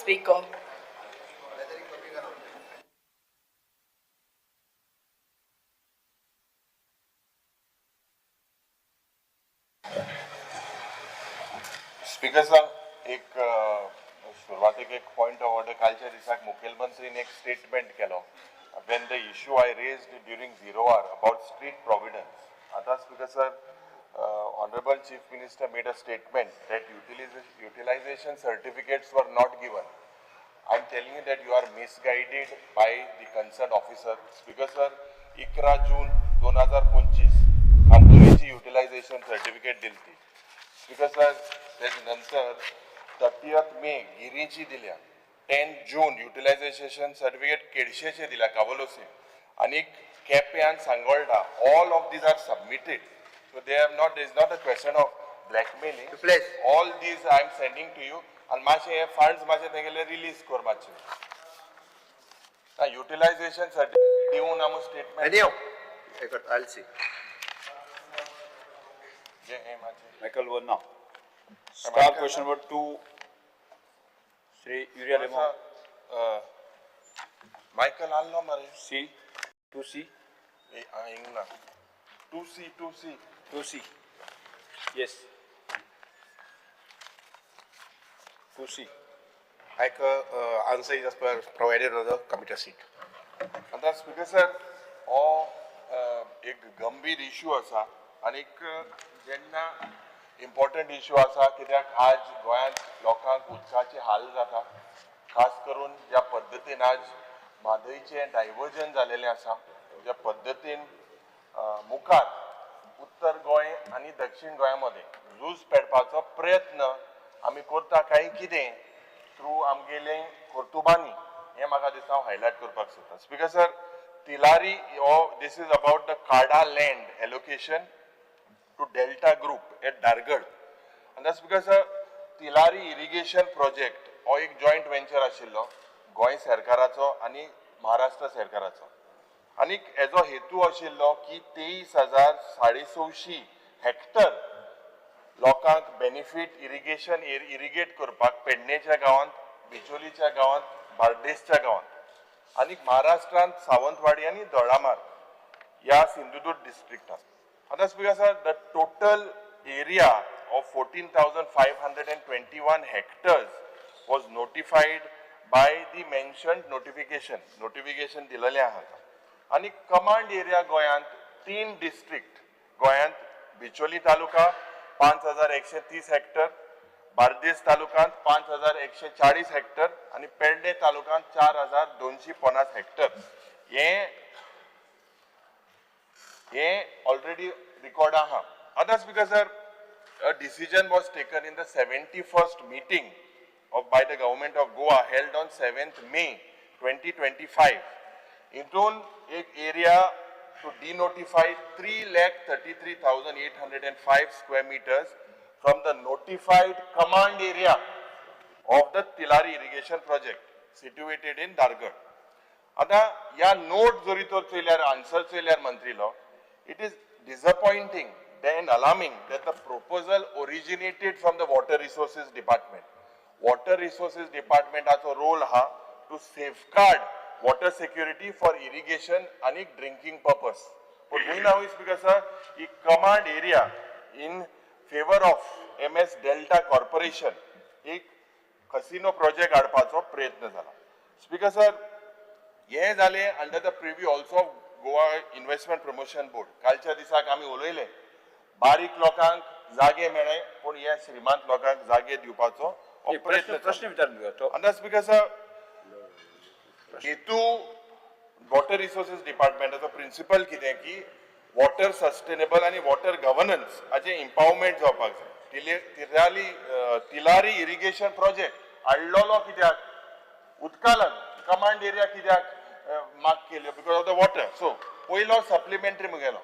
Speaker. Speaker sir, एक सुरवातेक एक पॉयंट ऑफ ऑर्डर. कालच्या दिसाक मुखेलमंत्रीन एक स्टेटमेंट केलो when the issue I raised during zero hour about street providence. आतां speaker sir, honourable chief minister made a statement that utilization certificates were not given. I am telling you that you are misguided by the concern officer. Speaker sir, 11 June 2025 कांदोलीची utilisation certificate दिली ती. Speaker sir, तेज नंतर 30 मे गिरीची दिल्या, 10 जून utilisation certificate केडशेचे दिल्या कावलोसे, आनी केप्यान Sangolda. All of these are submitted, so they have not, is not a question of blackmailing. Please. All these I am sending to you. आनी मातशे हे फंड्स मातशे तेगेले रिलीज कर मातशे. युटिलायझेशन सर्टिफिकेट दिवन आमी स्टेटमेंट Anyhow, I'll see. हे मातशे. Michael one now. Start question number 2. Shri Uriel Lemo. Michael आहलो मरे. C. 2C. हिंग ना, 2C, 2C. 2C. Yes. 2C. Like answer is as per provided on the computer sheet. आतां speaker sir, हो एक गंभीर इशू आसा आनीक जेन्ना इम्पॉर्टंट इशू आसा, कित्याक आज गोंयांत लोकांक उदकाचे हाल जाता, खास करून ज्या पद्दतीन आज म्हादयचें डायवर्जन जालेलें आसा, ज्या पद्दतीन मुखार उत्तर गोंय आनी दक्षिण गोंया मदें झूज पेटपाचो प्रयत्न आमी करता काय कितें थ्रू आमगेले कर्तुबांनी, हें म्हाका दिसता हांव हायलायट करपाक सोदता. स्पीकर सर, तिलारी हो, this is about the CADA land allocation to Delta Group at Dargad. आनी speaker sir, Tillari irrigation project हो एक जॉयंट वेंचर आशिल्लो गोंय सरकाराचो आनी महाराष्ट्र सरकाराचो, आनी हेजो हेतू आशिल्लो की 23,625 हेक्टर लोकांक बेनिफीट इरिगेशन इरिगेट करपाक, पेडणेच्या गांवांत, बिचोलीच्या गांवांत, बार्देसच्या गांवांत, आनी महाराष्ट्रांत सावंतवाडी आनी दोडामार्ग ह्या सिंधुदुर्ग डिस्ट्रिक्टांत. आतां speaker sir, the total area of 14,521 hectares was notified by the mentioned notification. Notification दिलेलें आहा. आनी कमांड एरिया गोंयांत 3 डिस्ट्रिक्ट गोंयांत, बिचोली तालुका 5,130 हेक्टर, बार्देस तालुक्यांत 5,140 हेक्टर आनी पेडणे तालुक्यांत 4,250 हेक्टर. हे ऑलरेडी रिकॉर्ड आहा. आतां speaker sir, a decision was taken in the 71st meeting of by the government of Goa held on 7th May 2025. हितून एक area to denotify 3,33,805 square meters from the notified command area of the Tillari irrigation project situated in Dargad. आता या note जरी तर चोयल्यार, answer चोयल्यार मंत्रीलो, it is disappointing and alarming that the proposal originated from the water resources department. Water resources डिपार्टमेंटाचो role आहा to safeguard water security for irrigation आनी drinking purpose. पूण गोंयना speaker sir, ही command area in favour of M S Delta corporation एक casino project हाडपाचो प्रयत्न जाला. स्पीकर सर, हे जालें under the purview also of Goa investment promotion board. कालच्या दिसाक आमी उलयले, बारीक लोकांक जागे मेळ्ळे पूण ह्या श्रीमंत लोकांक जागे दिवपाचो हो प्रयत्न. प्रश्न विचारून घेऊया तो. आतां स्पीकर सर, हेतू वॉटर रिसोर्सीस डिपार्टमेंटाचो प्रिंसिपल कितें की वॉटर सस्टेनेबल आनी वॉटर गव्हर्नन्स हाचें इम्पावरमेंट जावपाक जाय. तिलारी इरिगेशन प्रोजेक्ट हाडलेलो कित्याक? उदका लागून. कमांड एरिया कित्याक मार्क केल्यो? Because of the water. So पयलो supplementary मुगेलो,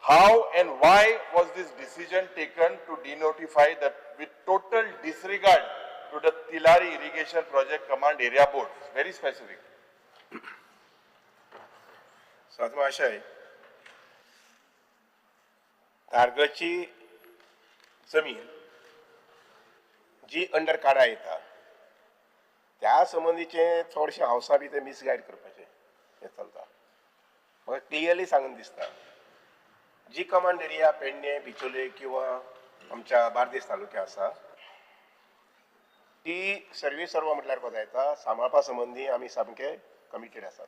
how and why was this decision taken to denotify the with total disregard to the Tillari irrigation project command area board? Very specific. सात महाशय, तारगची जमीन जी under काडा येता संबंदीचें चडशें हावसा बी ते मिसगायड करपाचें हें चलता. म्हाका क्लियरली सांगून दिसता, जी कमांड एरिया पेडणे, बिचोले किंवा आमच्या बार्देस तालुक्या आसा ती सर्वे सर्व म्हटल्यार कोता येता, सांबाळपा संबंदी आमी सामके कमिटेड आसात.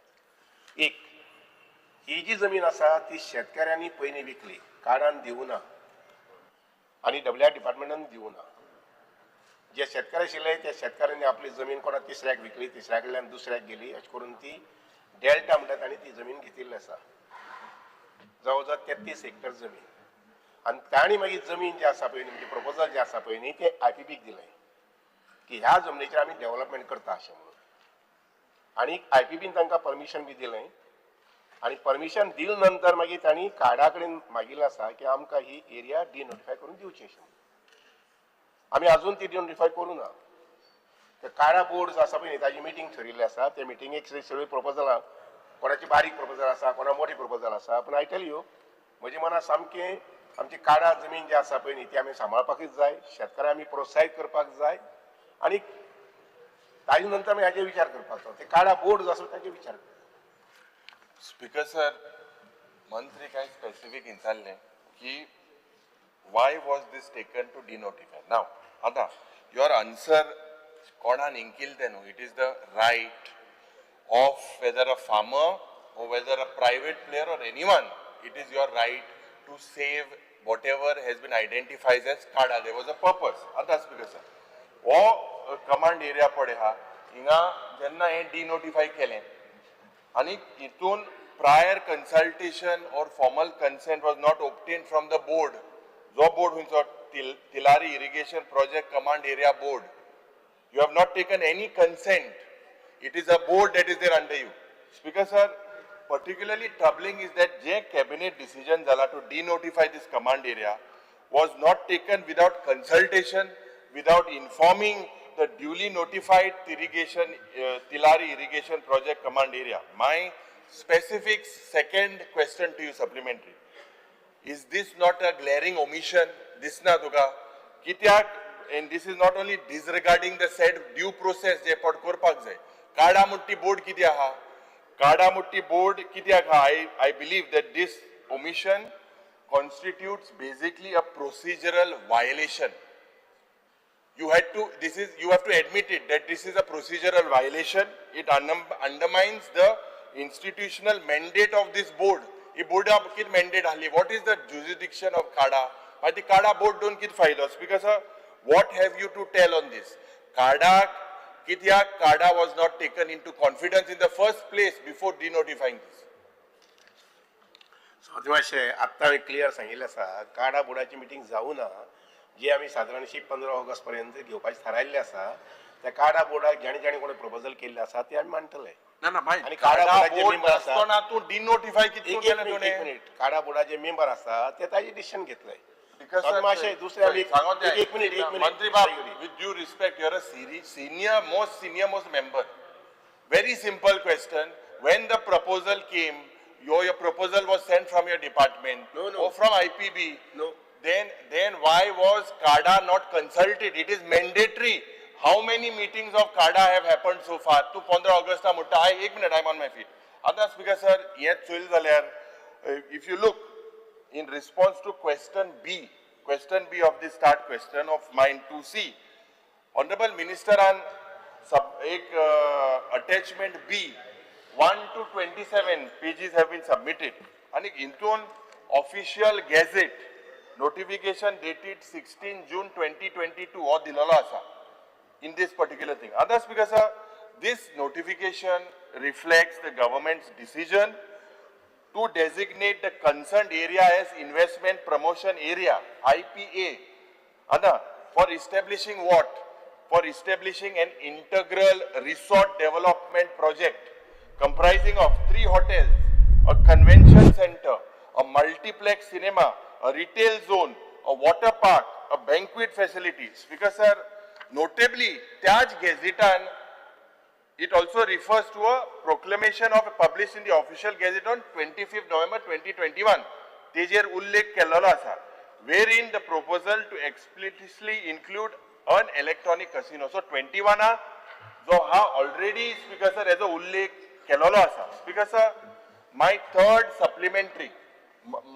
एक, ही जी जमीन आसा ती शेतकाऱ्यांनी पयलीं विकली, कार्डान दिवना आनी डब्ल्यू आर डिपार्टमेंटान दिवना. जे शेतकार आशिल्ले त्या शेतकारांनी आपली जमीन कोणा तिसऱ्याक विकली, तिसऱ्या कडल्यान दुसऱ्याक गेली, अशें करून ती डेल्टा म्हणटा तांणी ती जमीन घेतिल्ली आसा, जवळ जवळ 33 हेक्टर जमीन. आनी तांणी मागीर जमीन जी आसा पळय न्ही, म्हणजे प्रपोजल जें आसा पळय न्ही, तें I P बीक दिलें की ह्या जमनीचेर आमी डेव्हलपमेंट करता अशें म्हणून. आनी I P बीन तांकां परमिशन बी दिलें आनी परमिशन दिले नंतर मागीर तांणी कार्डा कडेन मागिल्लें आसा की आमकां ही एरिया डिनोटिफाय करून दिवची अशें म्हणून. आमी अजून ती डिनोटिफाय करूं ना. ते काडा बोर्ड जो आसा पळय न्ही, ताजी मिटींग थरिल्ली आसा. ते मिटिंगेक सगळीं प्रपोजलां, कोणाची बारीक प्रपोजल आसा, कोणा मोठी प्रपोजल आसा, पूण I tell you, म्हज्या मनात सामकें आमची काडा जमीन जी आसा पळय न्ही, ती आमी सांबाळपाकूच जाय, शेतकारांक आमी प्रोत्साहीत करपाक जाय आनी ताजे नंतर आमी हाजेर विचार करपाचो. ते काडा बोर्ड जो आसा ताजेर विचार करपाचो. स्पीकर सर, मंत्री काय स्पेसिफीक विचारलें की why was this taken to denotify. Now आतां your answer कोणान इंकिल तें न्हू, it is the right of whether a farmer or whether a private player or anyone, it is your right to save whatever has been identified as kada. There was a purpose. आतां speaker sir, हो command area पळय आहा, हिंगा जेन्ना हें डिनोटिफाय केलें आनी हितून prior consultation or formal consent was not obtained from the board. जो बोर्ड खंयचो, Tillari Irrigation Project Command Area Board. You have not taken any consent. It is a board that is there under you. Speaker sir, particularly troubling is that J cabinet decision जाला to denotify this command area was not taken without consultation, without informing the duly notified irrigation, Tillari Irrigation Project Command Area. My specific second question to you, supplementary. Is this not a glaring omission? दिसना तुका कित्याक? And this is not only disregarding the said due process जे पट करपाक जाय. काडा मुट्टी board कितें आहा, काडा मुट्टी बोर्ड कित्याक आहा? I believe that this omission constitutes basically a procedural violation. You had to this is you have to admit it, that this is a procedural violation. It undermines the institutional mandate of this board. ही बोर्डा कित mandate आहली? What is the jurisdiction of CADA? मागीर ती काडा board दोन कित फायदो? Because what have you to tell on this? काडा कित्याक, CADA was not taken into confidence in the first place before denotifying this? So मातशें आत्तां हांवें क्लियर सांगिल्लें आसा, काडा बोर्डाची मिटींग जावं ना, जी आमी सादारणशी 15 ऑगस्ट पर्यंत घेवपाची थारायल्ली आसा. त्या काडा बोर्डाक जाणी जाणी कोणी प्रपोजल केल्लें आसा ते आमी मांडटले. ना ना भाई. आनी काडा बोर्डाचे मेंबर आसा. आसतना तूं डिनोटिफाय कितें एक एक केलें मिनिट, एक तुवें? मिनिट. काडा बोर्डाचे मेंबर आसा ते ताजे डिसिशन घेतले. Because sir, मातशें दुसरें आमी सांगो एक एक मिनिट, एक मिनिट. मंत्री बाब, with due respect, you're a senior most, senior most member. Very simple question. When the proposal came, your proposal was sent from your department No. or from IPB. No. Then why was CADA not consulted? It is mandatory. How many meetings of CADA have happened so far? तूं 15 Augusta म्हणटा. I एक minute, I am on my feet. आतां speaker sir, हें चोयलें जाल्यार, if you look in response to question B, question B of the starred question of mine 2C, Honorable Minister on sub, एक attachment B, 1 to 27 pages have been submitted. आणि हितून official gazette notification dated 16 June 2022 हो दिलेलो आसा in this particular thing. Others, because this notification reflects the government's decision to designate the concerned area as Investment Promotion Area, IPA. Anna, for establishing what? For establishing an integral resort development project comprising of three hotels, a convention center, a multiplex cinema, a retail zone, a water park, a banquet facilities. Because sir, notably, त्याच गेझेटान it also refers to a proclamation of published in the official gazette on 25th November 2021. तेजेर उल्लेख केल्लो आसा, wherein the proposal to explicitly include an electronic casino. So 21 जो हा already speaker sir हेजो उल्लेख केलेलो आसा. Speaker sir, my third supplementary,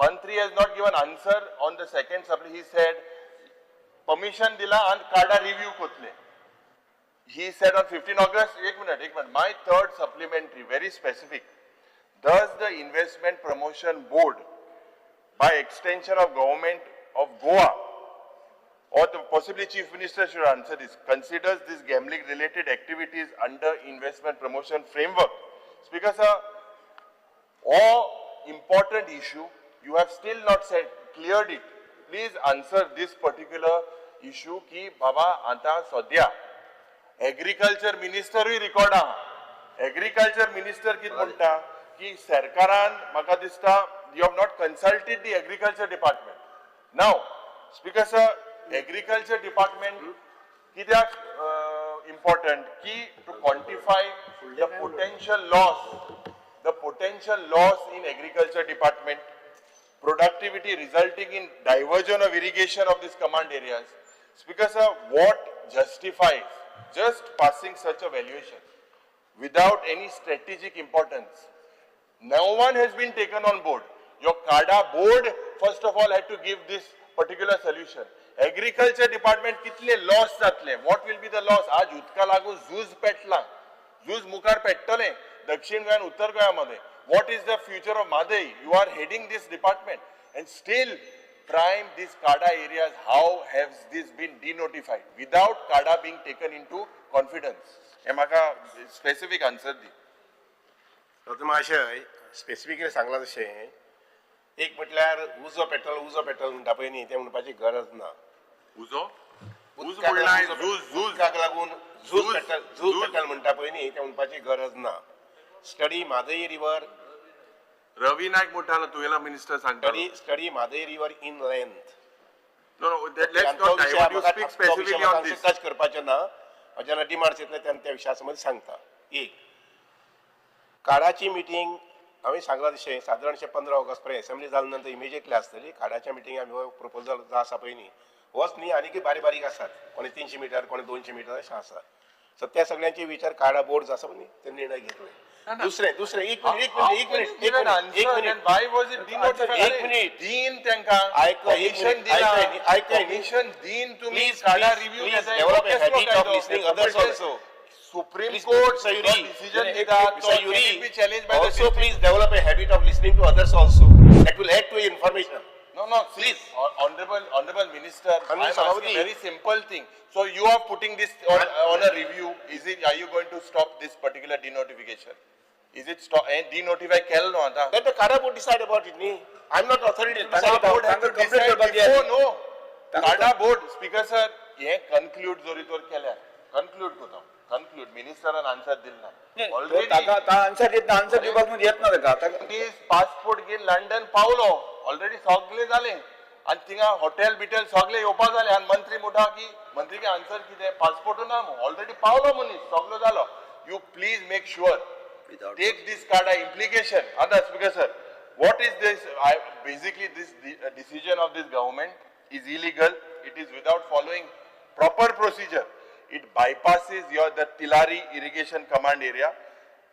मंत्री has not given answer on the second supply. He said permission दिला आनी कार्डा review कोतले. He said on 15 August, एक minute, एक minute. My third supplementary, very specific. Does the Investment Promotion Board, by extension of Government of Goa, or the possibly Chief Minister should answer this, considers this gambling related activities under Investment Promotion Framework? Speaker sir, all important issue, you have still not said, cleared it. Please answer this particular issue ki baba आता सध्या agriculture मिनिस्टरूय record आहा. Agriculture minister कितें म्हणटा की सरकारान म्हाका दिसता you have not consulted the agriculture department. Now speaker sir, agriculture department कित्याक इम्पॉर्टंट की to quantify the potential loss, the potential loss in agriculture department, productivity resulting in diversion of irrigation of these command areas. Speaker sir, what justifies just passing such a valuation without any strategic importance? No one has been taken on board. Your CADA board, first of all, had to give this particular solution. Agriculture department कितले loss जातले? What will be the loss? आज उदका लागून झूज पेटला, झूज मुखार पेट्टलें दक्षिण गोंय आनी उत्तर गोंया मध्ये. What is the future of Mhadei? You are heading this department and still prime these CADA areas. How has this been denotified without CADA being taken into confidence? हे म्हाका स्पेसिफीक आन्सर दी. डॉक्टर महाशय, specifically सांगलां तशें, एक म्हटल्यार उजो petrol, उजो petrol म्हणटा पळय न्ही, तें म्हणपाची गरज ना. उजो उज उदकाक म्हणलाय लागून झूज झूज उदकाक लागून झूज झूज, पेट्रोल, झूज झूज. पेट्रोल म्हणटा पळय न्ही, तें म्हणपाची गरज ना. Study Mhadei river. रवी नायक मोठालो तुगेला मिनिस्टर सांगता. Study Mhadei river in length. No, no, let's not divert. You speak specifically on this. Touch करपाचें ना. जेन्ना डिमांड्स येतले तेन्ना त्या विशया संबंदी सांगता. एक काडाची मिटींग हांवें सांगलां तशें सादारणशें 15 ऑगस्ट पर्यंत असेंब्ली जाल्या नंतर इमिजिएटली आसतली. काडाच्या मिटींग आमी हो प्रपोजल जो आसा पळय न्ही, होच न्ही, आनीकय बारीक बारीक आसात, कोणी 300 मिटर, कोणी 200 मिटर अशें आसा. सो त्या सगळ्यांचे विचार काडा बोर्ड जो आसा पळय न्ही, ते निर्णय घेतले. दुसरें दुसरें एक मिनिट, एक मिनिट, एक मिनिट, एक मिनिट, एक minute. Why was it denotified? एक मिनिट. दीन तेंका आयक, एक permission minute, दिला. आयकय न्ही, आयकय न्ही. Permission दीन तुम्ही Please, काडा please, review please develop a habit of listening others also. Supreme Please, court Mr. Yuri, decision दिता Mr. Yuri, be challenge by the also please develop a habit of listening to others also. That will add to your information. No, no, see, Please. Honorable Minister, I am Honorable asking Sabhavati. Very simple thing. So you are putting this on a review. Is it, are you going to stop this particular denotification? Is it stop, and denotify केलं न्हू आतां? Let the CADA board decide about it, न्ही. I am not authority to CADA decide. board has to तांकां complaint decide करपाक जाय. before, no. CADA board, Speaker sir, हे conclude जरी तर केल्यार, conclude करता, conclude, मिनिस्टरान आन्सर दिल ना. Already ताका आन्सर दितना, आन्सर दिवपाक न्हू येत ना ताका ताका. पासपोर्ट घेवन लंडन पावलो, ऑलरेडी सगळे जाले आनी थिंगा हॉटेल बिटेल सगळे येवपा जाले आनी मंत्री म्हणटा की मंत्री आन्सर कितें पासपोर्ट ना, ऑलरेडी पावलो मनीस, सगलो जालो. You please make sure Without- take this CADA implication. आतां speaker sir, what is this? Basically this decision of this government is illegal. It is without following proper procedure. It bypasses your the Tilari irrigation command area.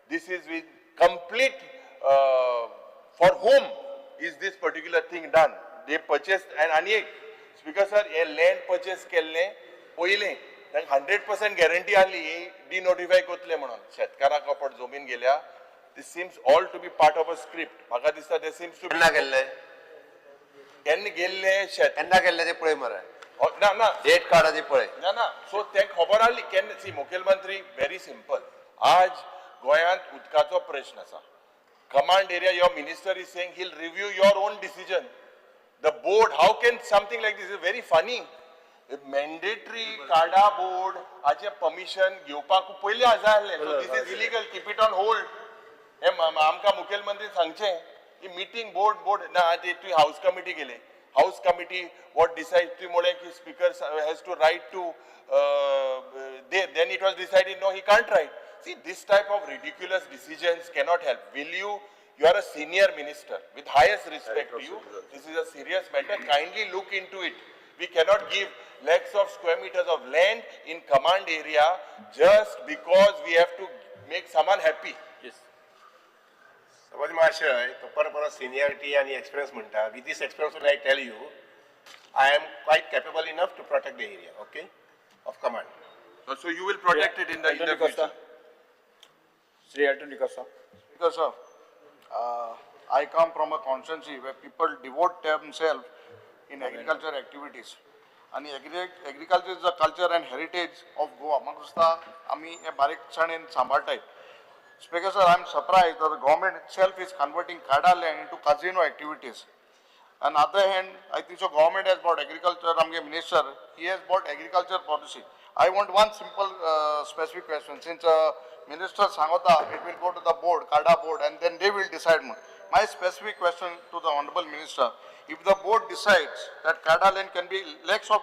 This is with complete, for whom is this particular thing done? They purchased, and आनी एक speaker sir, हे land purchase केल्लें पयलें तांकां 100% guarantee आहली ही डिनोटिफाय करतले म्हणून. शेतकाराक कपट जमीन गेल्या. This seems all to be part of a script. म्हाका दिसता ते सिम्स टू केन्ना केल्ले? केन्ना गेल्ले शेत केन्ना केल्ले ते पळय मरे. ना ना. डेट काड आनी पळय. ना ना, सो ते खबर आहली केन्ना. सी, मुखेलमंत्री, व्हेरी सिंपल, आज गोंयांत उदकाचो प्रश्न आसा. Command area, your minister is saying he'll review your own decision. The board, how can something like this is very funny. Mandatory CADA board हाचे परमिशन घेवपाक पयलीं आसा आहलें. So this is illegal, keep it on hold. हे आमकां मुखेलमंत्री सांगचें की मिटींग बोर्ड बोर्ड ना, ते तुवें हावस कमिटी केले. हावस कमिटी what decide, तुवें म्हणलें की speaker has to right to they, then it was decided no, he can't right. See, this type of ridiculous decisions cannot help. Will you, you are a senior minister, with highest respect to you, this is a serious matter, kindly look into it. We cannot give lakhs of square meters of land in command area just because we have to make someone happy. Yes. समज महाशय, तो परत परत seniority आनी experience म्हणटा. With this experience I tell you, I am quite capable enough to protect the area, okay, of command. So you will protect it in the Elton D'Costa. Future. Shri Elton D'Costa. Because sir, I come from a constituency where people devote themselves in agriculture activities. आणि agriculture is the culture and heritage of Goa. म्हाका दिसता आमी हे बारीकसाणेन सांबाळटाय. Speaker sir, I am surprised that the government itself is converting CADA land into casino activities. On other hand, I think so government has bought agriculture, आमगे minister, he has bought agriculture policy. I want one simple specific question. Since Minister सांगता, it will go to the board, CADA board, and then they will decide. My specific question to the Honorable Minister, if the board decides that CADA land can be, lakhs of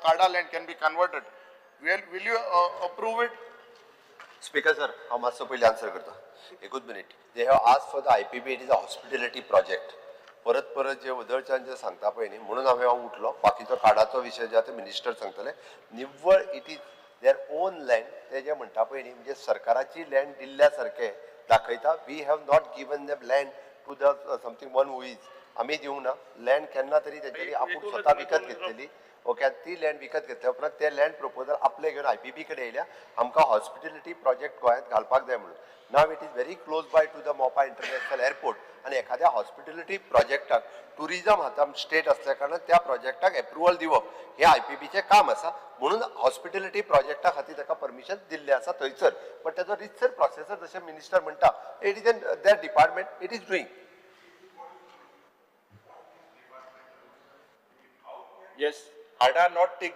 CADA land can be converted, will you approve it? Speaker sir, हांव मातसो पयलीं answer करता. एकूच minute. They have ask for the IPB, it is a hospitality project. परत परत जे वदळच्यान जे सांगता पळय न्ही, म्हणून हांवें हांव उठलो. बाकीचो कार्डाचो विशय जे आसा ते मिनिस्टर सांगतले. निव्वळ it is their own land. ते जे म्हणटा पळय न्ही, म्हणजे सरकाराची लँड दिल्ल्या सारकें दाखयता. We have not given the land to the something one who is, आमी दिवंक ना लँड. केन्ना तरी तेंच्यांनी आपूण स्वता विकत घेतलेली, ओके. आनी ती लँड विकत घेतल्या उपरांत ते लँड प्रपोजल आपले घेवन आयपीबी कडेन येयल्या, आमकां हॉस्पिटॅलिटी प्रोजेक्ट गोंयांत घालपाक जाय म्हणून. Now it is very close by to the Mopa International Airport आनी एखाद्या हॉस्पिटॅलिटी प्रोजेक्टाक टुरिजम हाता स्टेट असल्या कारणान त्या प्रोजेक्टाक एप्रुवल दिवप हें आयपीबीचें काम आसा. म्हणून हॉस्पिटॅलिटी प्रोजेक्टा खातीर ताका परमिशन दिल्लें आसा थंयसर. बट तेजो रितसर प्रोसेसर, जशें मिनिस्टर म्हणटा, it is in that department, it is doing. Yes. CADA not take,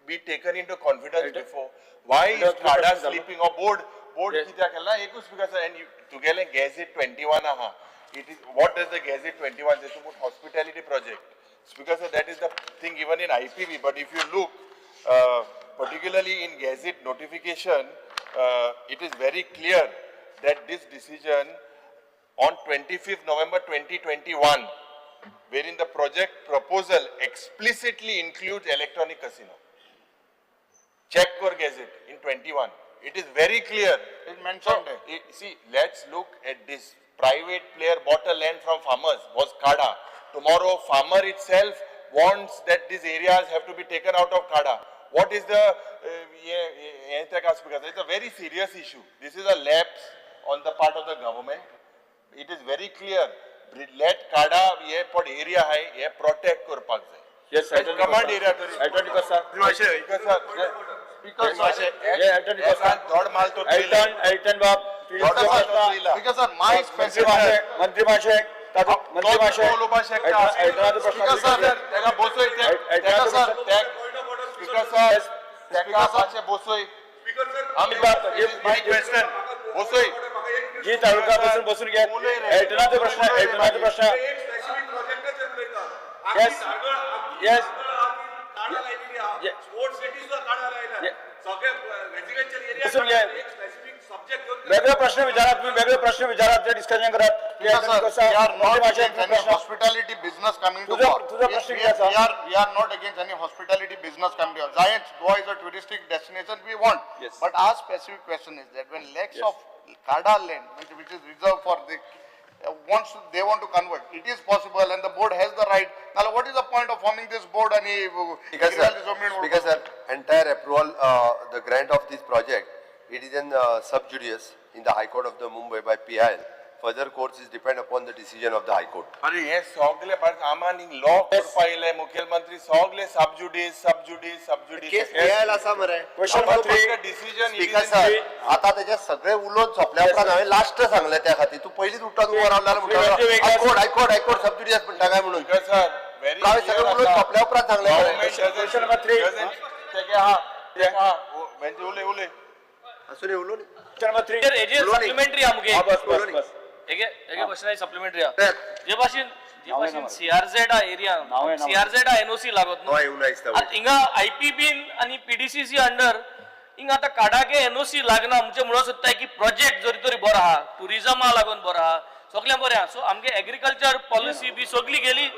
be taken into confidence before? Why is Elton CADA प्रश्न चालू. Sleeping or board? Board Yes. कित्याक केला एकूच because and तुगेलें gazette 21 आहा. It is, what does the gazette 21 say? To put hospitality project. Because that is the thing even in IPB. But if you look, particularly in gazette notification, it is very clear that this decision on 25th November 2021, wherein the project proposal explicitly includes electronic casino. Check for Gazette in 21. It is very clear. It mentioned So, see, let's look at this. Private player bought a land from farmers, was CADA. Tomorrow, farmer itself wants that these areas have to be taken out of CADA. What is the, because it's a very serious issue. This is a lapse on the part of the government. It is very clear. Let CADA हे पण area आहे, हे protect करपाक जाय. Yes, Elton Command D'Costa. area तरी. Elton D'Costa. Speaker sir, Speaker sir, Yeah, Elton D'Costa. धड माल तो Elton, Elton बाब. धड माल तो थंयला. Speaker sir, my मंत्री specific महाशय, मंत्री महाशय, ताजो मंत्री तो महाशय. उलोवपाक शकता. एल्टनाचो प्रश्न. Speaker sir, तेका बसय. एल्टनाचो sir, प्रश्न. स्पीकर सर, तेका मातशें बसय. My question बसय. जी तालुका बसून बसून घ्या. एल्टनाचो प्रश्न, एल्टनाचो प्रश्न. Yes. Yes. Yes. बसून घ्या. वेगळे प्रश्न विचारात तुम्ही, वेगळे प्रश्न विचारात, ते डिस्कशन करात. Speaker sir, we are मंत्री not Mahasaya, against any प्रश्न. Hospitality business coming to तुझा- Goa. तुझा प्रश्न किती असा? We are not against any hospitality business coming to Goa. Giants, Goa is a touristic destination we want. Yes. But our specific question is that when lakhs Yes. of CADA land, which is reserved for the, they want to convert, it is possible and the board has the right. Now, what is the point of forming this board and Speaker sir, Speaker sir, entire approval, the grant of this project, it is in sub judice in the High Court of the Mumbai by PIL. Further course is depend upon the decision of the High Court. अरे हे सगळे आमान law करपा येयले मुख्यमंत्री, सगळे सब judice, सब judice, सब judice. केस PIL आसा मरे. Question number three. Decision. Speaker sir, आता त्याचे सगळे उलोवन सोंपल्या उपरांत हांवें लास्ट सांगलें त्या खातीर. तूं पयलींच उठून उबो रावला श्री म्हणटा high court, high court, high court सब जुडीस म्हणटा काय म्हणून. स्पीकर सर, व्हेरी हांवें सगळें उलोवन सोंपल्या उपरांत सांगलें मरे. Question number three. तेका हा, तेका हा, म्हणजे उलय उलय. आसूं न्ही, उलोवं न्ही. Question number three. हेजेर उलोवणी. सप्लिमेंटरी आमगे. हा, बस बस बस. हेगे हेगे क्वेश्चनाची सप्लिमेंटरी आहा. ते जे भाशेन जे नाव भाशेन नाव. सीआरझेड आ एरिया, नाव नाव. सीआरझेड आ एनओसी लागत न्हू. हय, येवना दिसता. आतां हिंगा आयपीबीन आनी पीडीसीसी अंडर हिंगा आतां काडाके एनओसी लागना. म्हणजे म्हणूंक सोदता की प्रोजेक्ट जरी तरी बरो आहा, टुरिजमा लागून बरो आहा, सगळें बरें आहा. सो आमगे एग्रीकल्चर पॉलिसी बी सगळी गेली.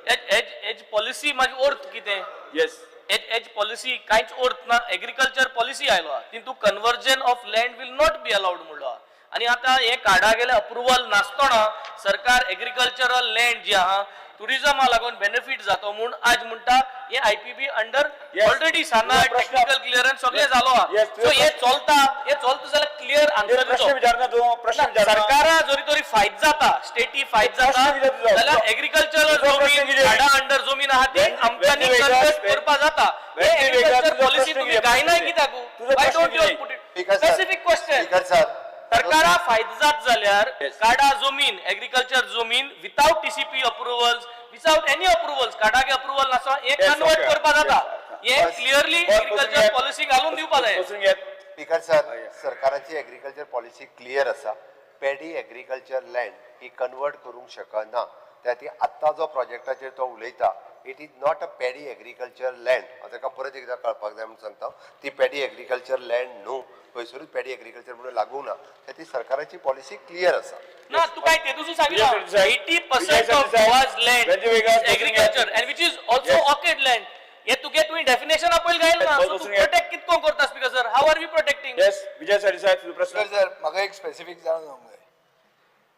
एज पॉलिसी मागीर अर्थ कितें? येस. एज पॉलिसी कांयच अर्थ ना. एग्रीकल्चर पॉलिसी आयलो आहा, तितू conversion of land will not be allowed म्हणलो आहा. आनी आतां हे कार्डा गेले अप्रुवल नासतना सरकार एग्रीकल्चरल लँड जी आहा टुरिजमा लागून बेनिफीट जातो म्हूण आज म्हणटा हे आयपीबी अंडर ऑलरेडी साना तुजो प्रश्न- टेक्निकल क्लियरन्स सगळें जालो आहा. Yes, तुजो सो हे प्रश्न- चलता, हे चलता जाल्यार क्लियर आन्सर प्रश्न दिवचो. विचारना तूं, प्रश्न विचारना. सरकारा जरी तरी फायदो जाता, स्टेटी फायदो प्रश्न जाता कितें तुजो? जाल्यार एग्रीकल्चरल तुजो प्रश्न जमीन कितें? झाडां अंडर जमीन आहा ती आमच्यांनी when convert Vegas- करपा जाता. हे when Vegas agriculture तुजो पॉलिसी प्रश्न तुमी कितें? गायनाय कित्याक? तुजो वाय प्रश्न don't you कितें? Put it speaker sir, specific question? Speaker sir, सरकारा फायदो जात जाल्यार Yes. काडा जमीन, एग्रीकल्चर जमीन without TCP approvals, without any approvals, काडाके approval नासतना हे Yes, convert okay. करपा जाता. Yes. हे बस. क्लियरली बस, बसून एग्रीकल्चर घेत. पॉलिसी घालून दिवपा जाय. बसून घेत. स्पीकर सर, सरकाराची एग्रीकल्चर पॉलिसी क्लियर आसा. पेडी एग्रीकल्चर लँड ही कन्वर्ट करूंक शकना. त्या खातीर आत्तां जो प्रोजेक्टाचेर तो उलयता, it is not a paddy agriculture land. हांव ताका परत एकदां कळपाक जाय म्हणून सांगता, ती पेडी एग्रीकल्चर लँड न्हू, खंयसरूच पेडी एग्रीकल्चर म्हणून लागूंक ना. त्या खातीर सरकाराची पॉलिसी क्लियर आसा. ना, तू काय तेदूस सांगितलं, Vijay Sardesai. 80% Vijay of Sardesai. Goa's land Vijay Vegas, agriculture and which is also Yes. Orchid land. हे तुगे तुवें डेफिनेशन पयलीं घायल ना. बस सो तूं बसून घे. प्रोटेक्ट कितको करता speaker sir? How are we protecting? Yes, Vijay Sardesai, तुजो प्रश्न. सर, म्हाका एक स्पेसिफीक जाणून जावंक जाय.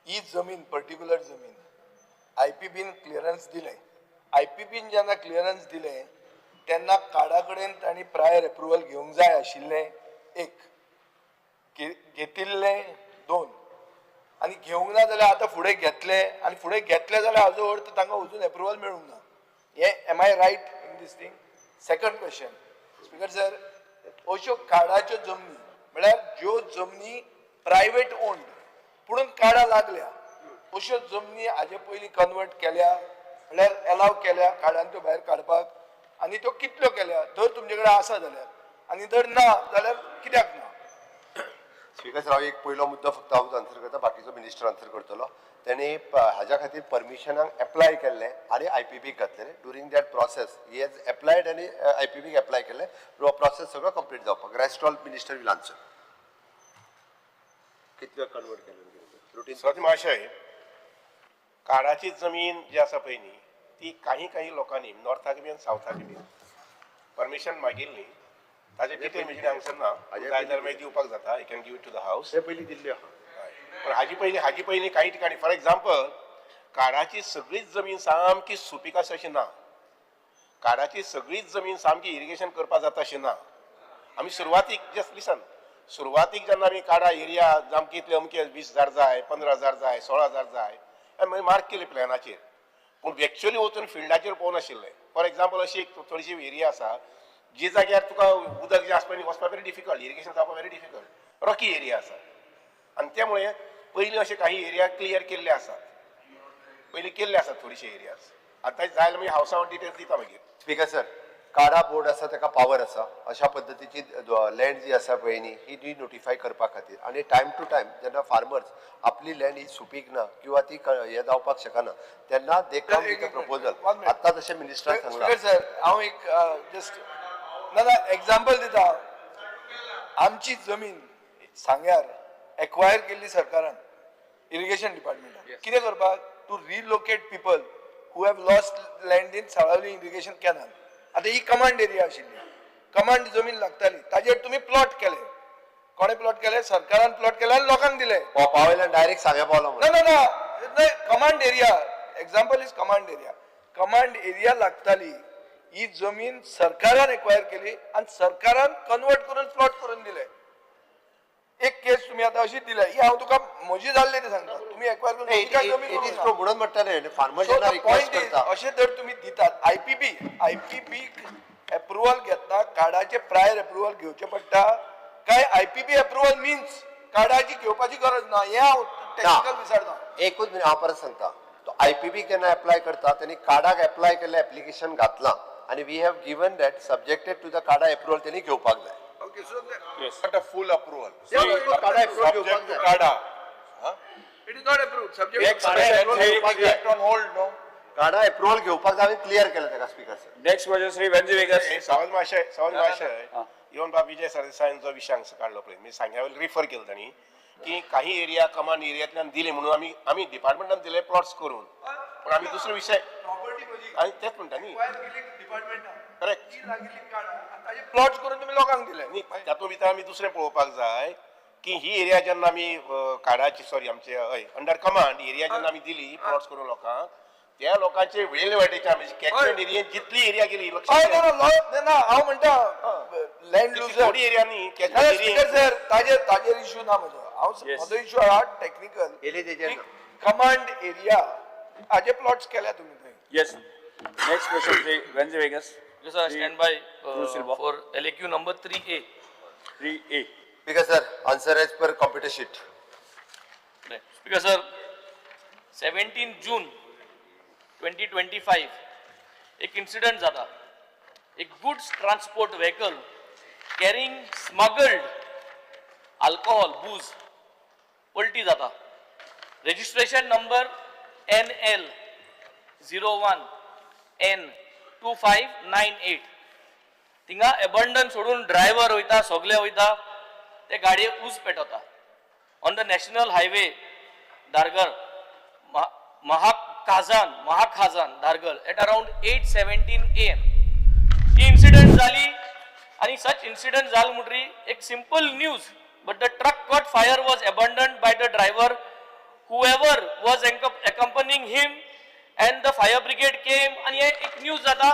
ही जमीन, पर्टिक्युलर जमीन आयपीबीन क्लियरन्स दिलें. आयपीबीन जेन्ना क्लियरन्स दिलें तेन्ना कार्डा कडेन तांणी प्रायर एप्रुवल घेवंक जाय आशिल्लें एक, घेतिल्लें दोन, आनी घेवंक ना जाल्यार आतां फुडें घेतलें, आनी फुडें घेतलें जाल्यार हाजो अर्थ तांकां अजून एप्रुवल मेळूंक ना. हें am I right in this thing? Second question speaker sir, अश्यो कार्डाच्यो जमनी म्हळ्यार ज्यो जमनी प्रायवेट ओन्ड पुणून कार्डां लागल्या अश्यो जमनी हाजे पयलीं कन्वर्ट केल्या, म्हळ्यार एलाव केल्या कार्डान त्यो भायर काडपाक, आनी त्यो कितल्यो केल्या जर तुमचे कडेन आसा जाल्यार, आनी जर ना जाल्यार कित्याक ना? स्पीकर सर, हांव एक पयलो मुद्दो फक्त हांवूच आन्सर करता, बाकीचो मिनिस्टर आन्सर करतलो. तेणी हाज्या खातीर परमिशनाक एप्लाय केल्लें आनी आयपीबीक घातलेलें. During that process he has applied आनी आयपीबीक एप्लाय केल्लें. प्रोसेस सगळो कंप्लीट जावपाक. Rest all minister will answer. कितल्यो कन्वर्ट केलें रुटीन. सत महाशय, काडाची जमीन जी आसा पळय न्ही, ती काही काही लोकांनी नॉर्थाक बी आनी सावथाक बी परमिशन मागिल्ली. ताजे डिटेल म्हजे हांगसर ना, हाजे जाय जाल्यार मागीर दिवपाक जाता. I can give it to the house. हे पयलीं दिल्ल्यो आहा. पण हाजी पयलीं काही ठिकाणी, फॉर एक्झाम्पल, काडाची सगळीच जमीन सामकी सुपीक आसा अशी ना. काडाची सगळीच जमीन सामकी इरिगेशन करपाक जाता अशी ना. आमी सुरवातीक, जस्ट लिसन, सुरवातीक जेन्ना आमी काडा एरिया सामकी इतले अमके 20,000 जाय, 15,000 जाय, 16,000 जाय, आमी मार्क केले प्लॅनाचेर, पूण एक्च्युअली वचून फिल्डाचेर पळोवनाशिल्ले. फॉर एक्झाम्पल, अशी एक थोडीशी एरिया आसा जी जाग्यार तुका उदक जें आसता पळय वचपाक व्हेरी डिफिकल्ट, इरिगेशन जावपाक व्हेरी डिफिकल्ट, रॉकी एरिया आसा. आनी त्यामुळे पयलीं अशे काही एरिया क्लियर केल्ले आसात, पयलीं केल्ले आसात थोडेशे एरियाज. आतां जाय जाल्यार मागीर हावसा हांव डिटेल्स दिता मागीर. स्पीकर सर, काडा बोर्ड आसा, ताका पावर आसा अशा पद्दतीची लँड जी आसा पळय न्ही, ही डी नोटिफाय करपा खातीर, आनी टायम टू टायम जेन्ना फार्मर्स आपली लँड ही सुपीक ना किंवा ती हें जावपाक शकना तेन्ना they come with a proposal. One minute. आत्तां जशें मिनिस्टरान सांगलां. स्पीकर सर, हांव एक जस्ट ना ना एग्जाम्पल दिता. आमची जमीन सांग्यार एक्वायर केल्ली सरकारान, इरिगेशन डिपार्टमेंटान, कितें करपाक? To relocate people who have lost land in Salaulim irrigation canal. आतां ही कमांड एरिया आशिल्ली, कमांड जमीन लागताली, ताजेर तुमी प्लॉट केले. कोणें प्लॉट केले? सरकारान प्लॉट केले आनी लोकांक दिले. पोपा वयल्यान डायरेक्ट सांग्या पावलो ना. म्हणून. ना ना, command area, example is command area. Command area लागताली, ही जमीन सरकारान एक्वायर केली आणि सरकारान कन्वर्ट करून प्लॉट करून दिले. एक केस तुम्ही आता अशी दिल्या, ही हांव तुका म्हजी जाल्ली ते सांगता. तुम्ही एक्वायर करून तुमी काय जमीन it is करूंक ना. ट्रू म्हणून म्हणटा न्ही, फार्मर So जेन्ना the request point is, करता. अशें जर तुम्ही दितात, आयपीबी एप्रुवल घेतना कार्डाचे प्रायर एप्रुवल घेवचें पडटा काय आयपीबी एप्रुवल मिन्स कार्डाची घेवपाची गरज ना? हें हांव टेक्निकल विचारता. एकूच मिनिट, हांव परत सांगता. तो आयपीबी केन्ना एप्लाय करता, तेणी कार्डाक एप्लाय केल्लें एप्लिकेशन घातलां आनी we have given that subjected to the CADA approval तेणी घेवपाक जाय. Okay, so Yes. Not a full approval. CADA approval Subject घेवपाक to जाय. CADA. It is not approved subject. Next CADA approval घेवपाक जाय. Kept on hold, no? काडा approval घेवपाक जाय, हांवें क्लियर केलें ताका speaker sir. Next question Shri Venzy Viegas. Sawant महाशय, सावंत महाशय, हा. इवन बाब विजय सरदेसायान जो विशय हांगसर काडलो पळय, मी सांग्या वयल्यान रिफर केलो तांणी की काही एरिया कमांड एरियांतल्यान दिले म्हणून आमी आमी डिपार्टमेंटान दिले प्लॉट्स करून. पण आमी दुसरो विशय प्रॉपर्टी म्हजी आनी तेच म्हणटा न्ही डिपार्टमेंटान करेक्ट ती लागिल्ली काडा आनी ताजे प्लॉट्स करून तुमी लोकांक दिले. न्ही, तातूंत भितर आमी दुसरें पळोवपाक जाय की ही एरिया जेन्ना आमी काडाची, सॉरी, आमचे हय अंडर कमांड एरिया जेन्ना आमी दिली प्लॉट्स करून लोकांक, त्या लोकांचे वेळ वाटेच्या म्हणजे कॅचमेंट एरियेन जितली एरिया गेली हय. लक्षात ना ना ना, हांव म्हणटा लँड लुजर थोडी एरिया न्ही कॅचमेंट स्पीकर एरिया. सर, ताजेर इश्यू ना म्हजो. हांव Yes. म्हजो इश्यू आहा टेक्निकल. केली तेजेर ना. कमांड एरिया हाजे प्लॉट्स केल्या तुमी थंय. Yes. Next question, Shri Venzy Vegas. Sir, stand by Cruz Silva. For LAQ number 3A. 3A. Speaker sir, answer as per computer sheet. Speaker sir, 17 June 2025 एक incident जाता. एक goods transport vehicle carrying smuggled alcohol, booze, पलटी जाता. Registration number NL 01 N 2598. थिंगा abandon सोडून driver वयता, सगले वयता, ते गाडयेक उज पेटवता on the national highway Dhargal Mahakazan Mahakhazan Dhargal at around 8:17 a.m. He incident जाली आनी सच इन्सिडंट जाल म्हणटरी एक simple news, but the truck caught fire, was abandoned by the driver, whoever was accompanying him, and the fire brigade came. आनी हे एक news जाता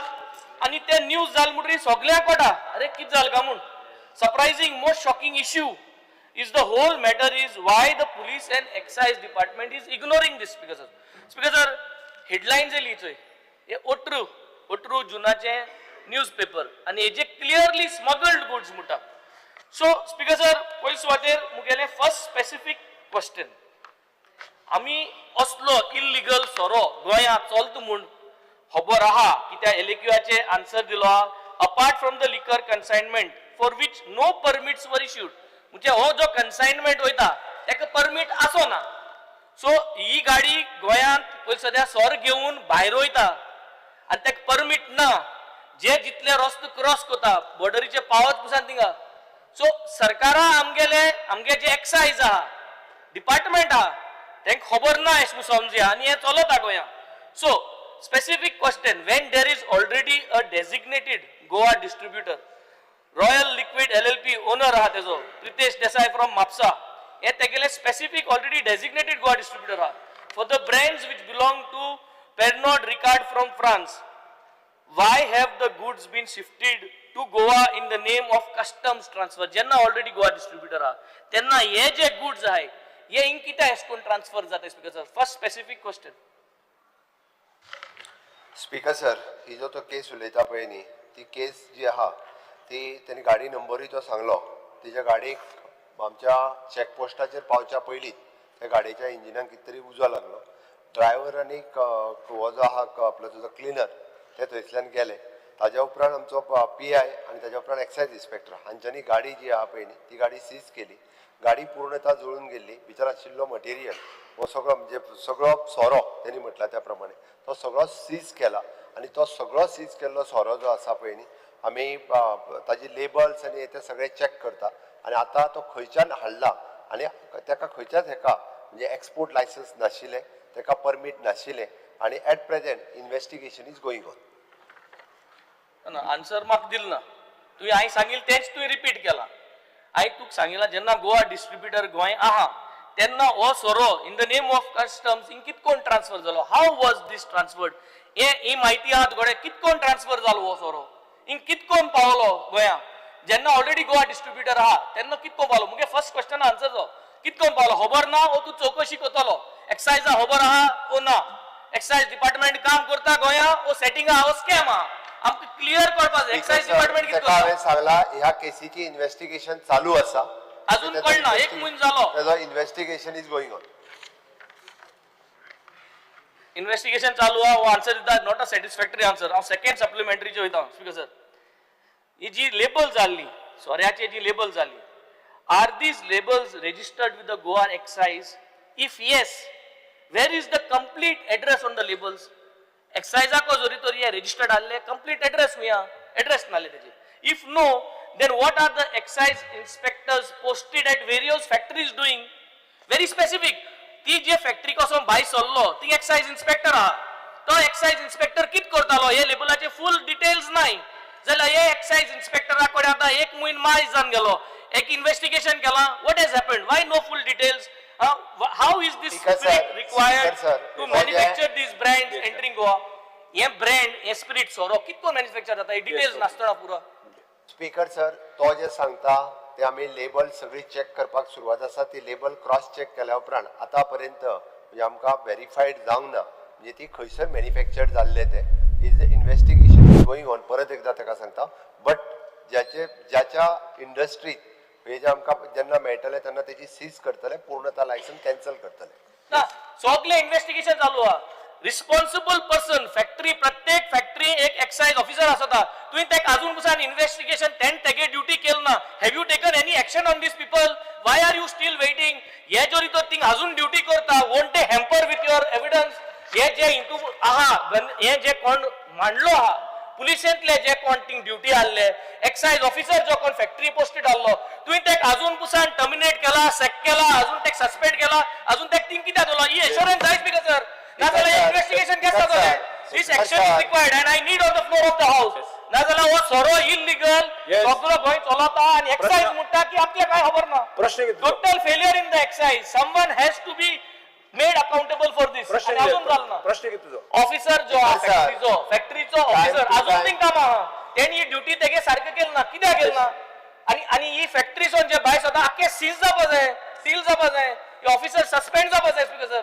आनी ते न्यूज जाल म्हणटरी सगल्यांक कळटा, अरे कितें जालें काय म्हूण. Surprising, most shocking issue is the whole matter is why the police and excise department is ignoring this. Speaker sir, speaker sir, headlines येयली चोय, हे 18 जुनाचे न्यूज पेपर आनी हेजे क्लियरली स्मगल्ड गुड्स म्हणटा. सो स्पीकर सर, पयले सुवातेर मुगेलें first specific question, आमी असलो इल्लिगल सोरो गोंयांत चलता म्हूण खबर आहा, कित्याक एलएक्यूआचे आन्सर दिलो आहा, apart from the liquor consignment for which no permits were issued. म्हणजे हो जो कन्सायनमेंट वयता ताका परमीट आसो ना. सो ही गाडी गोंयांत पयलीं सद्या सोर घेवन भायर वयता आनी ताका परमीट ना, जे जितले रस्तो क्रॉस करता बॉर्डरीचे पावत पसून थिंगा. सो सरकारा आमगेले आमगे जे एक्सायज आहा, डिपार्टमेंट आहा, तांकां खबर ना अशें म्हूण समजुया आनी हें चलता गोंयांत. So specific question, when there is already a designated Goa distributor, Royal Liquid LLP, owner आहा तेजो प्रितेश देसाय फ्रॉम म्हापसा, हे तेगेले specific already designated Goa distributor आहा for the brands which belong to Pernod Ricard from France, why have the goods been shifted to Goa in the name of customs transfer? जेन्ना already Goa distributor आहा तेन्ना हे जे goods आहाय हे हिंग कित्याक अशें करून ट्रान्सफर जाता? Speaker sir, first specific question. Speaker sir, ही जो तो केस उलयता पळय न्ही, ती केस जी आहा ती तेणी गाडी नंबरूय तो सांगलो. तेच्या गाडयेक आमच्या चॅकपोस्टाचेर पावच्या पयलींच त्या गाडयेच्या इंजिनाक कितें तरी उजो लागलो. ड्रायव्हर आनी हो जो आहा आपलो तुजो क्लिनर ते थंयसल्यान गेले. ताज्या उपरांत आमचो पीआय आनी ताज्या उपरांत एक्सायज इन्स्पेक्टर हांच्यांनी गाडी जी आहा पळय न्ही ती गाडी सीज केली. गाडी पूर्णता जळून गेल्ली. भितर आशिल्लो मटेरियल हो सगळो, म्हणजे सगळो सोरो तेणी म्हटला त्या प्रमाणे तो सगळो सीज केला आनी तो सगळो सीज केल्लो सोरो जो आसा पळय न्ही आमी ताजी लेबल्स आनी ते सगळे चॅक करता आनी आतां तो खंयच्यान हाडला आनी ताका खंयच्याच हेका म्हणजे एक्सपोर्ट लायसन्स नाशिल्लें, ताका परमीट नाशिल्लें आनी at present investigation is going on. ना, आन्सर म्हाका दिल ना तुवें. हांवें सांगिल्लें तेंच तुवें रिपीट केलां. हांवें तुका सांगिलां, जेन्ना गोवा डिस्ट्रिब्युटर गोंय आहा तेन्ना हो सोरो in the name of customs हिंग कित कोण ट्रान्सफर जालो? How was this transferred? हे ही म्हायती आहा तुकडे? कित कोण ट्रान्सफर जालो हो सोरो, हिंग कित कोण पावलो गोंया, जेन्ना ऑलरेडी गोवा डिस्ट्रिब्युटर आहा तेन्ना कित कोण पावलो? मुगे फर्स्ट क्वेश्चन आन्सर जो कित कोण पावलो खबर ना वो तूं चवकशी करतलो. एक्सायजा खबर आहा ओ ना? एक्सायज डिपार्टमेंट काम करता गोंया ओ सेटिंग आहा ओ स्कॅम आहा? आमकां क्लियर करपाक जाय एक्सायज डिपार्टमेंट कितें ताका करता. हांवें सांगला, ह्या केसीची इन्व्हेस्टिगेशन चालू आसा. अजून कळना, एक म्हयनो जालो. ताजो investigation is going on. Investigation चालू आहा हो आन्सर दिता, not a satisfactory answer. हांव सेकंड सप्लिमेंटरीचे वयता. स्पीकर सर, ही जी लेबल जाल्ली सोऱ्याची, जी लेबल जाली, are these labels registered with the Goa excise? If yes, where is the complete address on the labels? एक्सायजाको जरी तर हे रजिस्टर्ड आहले, कंप्लीट एड्रेस खंय आहा? एड्रेस नासले तेजे. If no, then what are the excise inspectors posted at various factories doing? Very specific. ती जे factory कसो भायर सरलो ती एक्सायज इन्स्पेक्टर आहा. तो एक्सायज इन्स्पेक्टर कित करतालो हे लेबलाचे फूल डिटेल्स नाय जाल्यार हे एक्सायज इन्स्पेक्टरा कडेन आतां एक म्हयनो मायज जावन गेलो, एक इन्वेस्टिगेशन केलां. What has happened? Why no full details? How is this Speaker sir, spirit required Speaker sir, to हो जे- manufacture these brands entering Goa? हे ब्रँड, हे स्पिरिट सोरो कितको मॅन्युफॅक्चर जाता, हे डिटेल्स नासतना पुरो. स्पीकर सर, तो जे सांगता ते आमी लेबल सगळी चॅक करपाक सुरवात आसा. ती लेबल क्रॉस चॅक केल्या उपरांत आतां पर्यंत म्हणजे आमकां वेरीफायड जावंक ना, म्हणजे ती खंयसर मॅन्युफॅक्चर्ड जाल्ले ते. Is investigation is going on, परत एकदां ताका सांगता. बट ज्याचे ज्याच्या इंडस्ट्रीत म्हणजे जे आमकां जेन्ना मेळटलें तेन्ना तेजी सीज करतले, पूर्णता लायसन्स कॅन्सल करतले. ना, सगळे इन्व्हेस्टिगेशन चालू आहा. रिस्पॉन्सिबल पर्सन फॅक्टरी, प्रत्येक फॅक्टरी एक एक्सायज ऑफिसर आसता. तुवें ताका अजून पसून इन्व्हेस्टिगेशन तेण तेगे ड्युटी केल ना. Have you taken any action on these people? Why are you still waiting? हे जरी तर थिंग अजून ड्युटी करता, won't they hamper with your evidence? हे जे हितू आहा, हे जे कोण मांडलो आहा, पुलिसेंतले जे कोण थिंग ड्युटी आहले, एक्सायज ऑफिसर जो कोण फॅक्टरी पोस्टेड आहलो, तुवें ताका अजून पुसान टर्मिनेट केला, सॅक केला, अजून ताका सस्पेंड केला, अजून ताका थिंग कित्याक दवरला? ही एश्योरन्स जाय स्पीकर सर, नाजाल्यार इन्व्हेस्टिगेशन केस जातलें. This action is required and I need on the floor of the house. नाजाल्यार हो सोरो इलिगल सगळो गोंय चलता आनी एक्सायज म्हणटा की आपल्याक कांय खबर ना. प्रश्न कितें तुजो? Total failure in the excise. Someone has to be made accountable for this. प्रश्न अजून कितें? जालो ना. प्रश्न कितें तुजो? ऑफिसर जो आहा Sir, sir. फॅक्टरीचो Time officer to अजून time. थिंग काम आहा, तेणी ही ड्युटी तेगे सारकें केली ना. कित्याक केली ना? आनी आनी ही फॅक्टरीसोन जे भायर सरता आख्खे सीज जावपा जाय, सील जावपा जाय, हे ऑफिसर सस्पेंड जावपा जाय स्पीकर सर.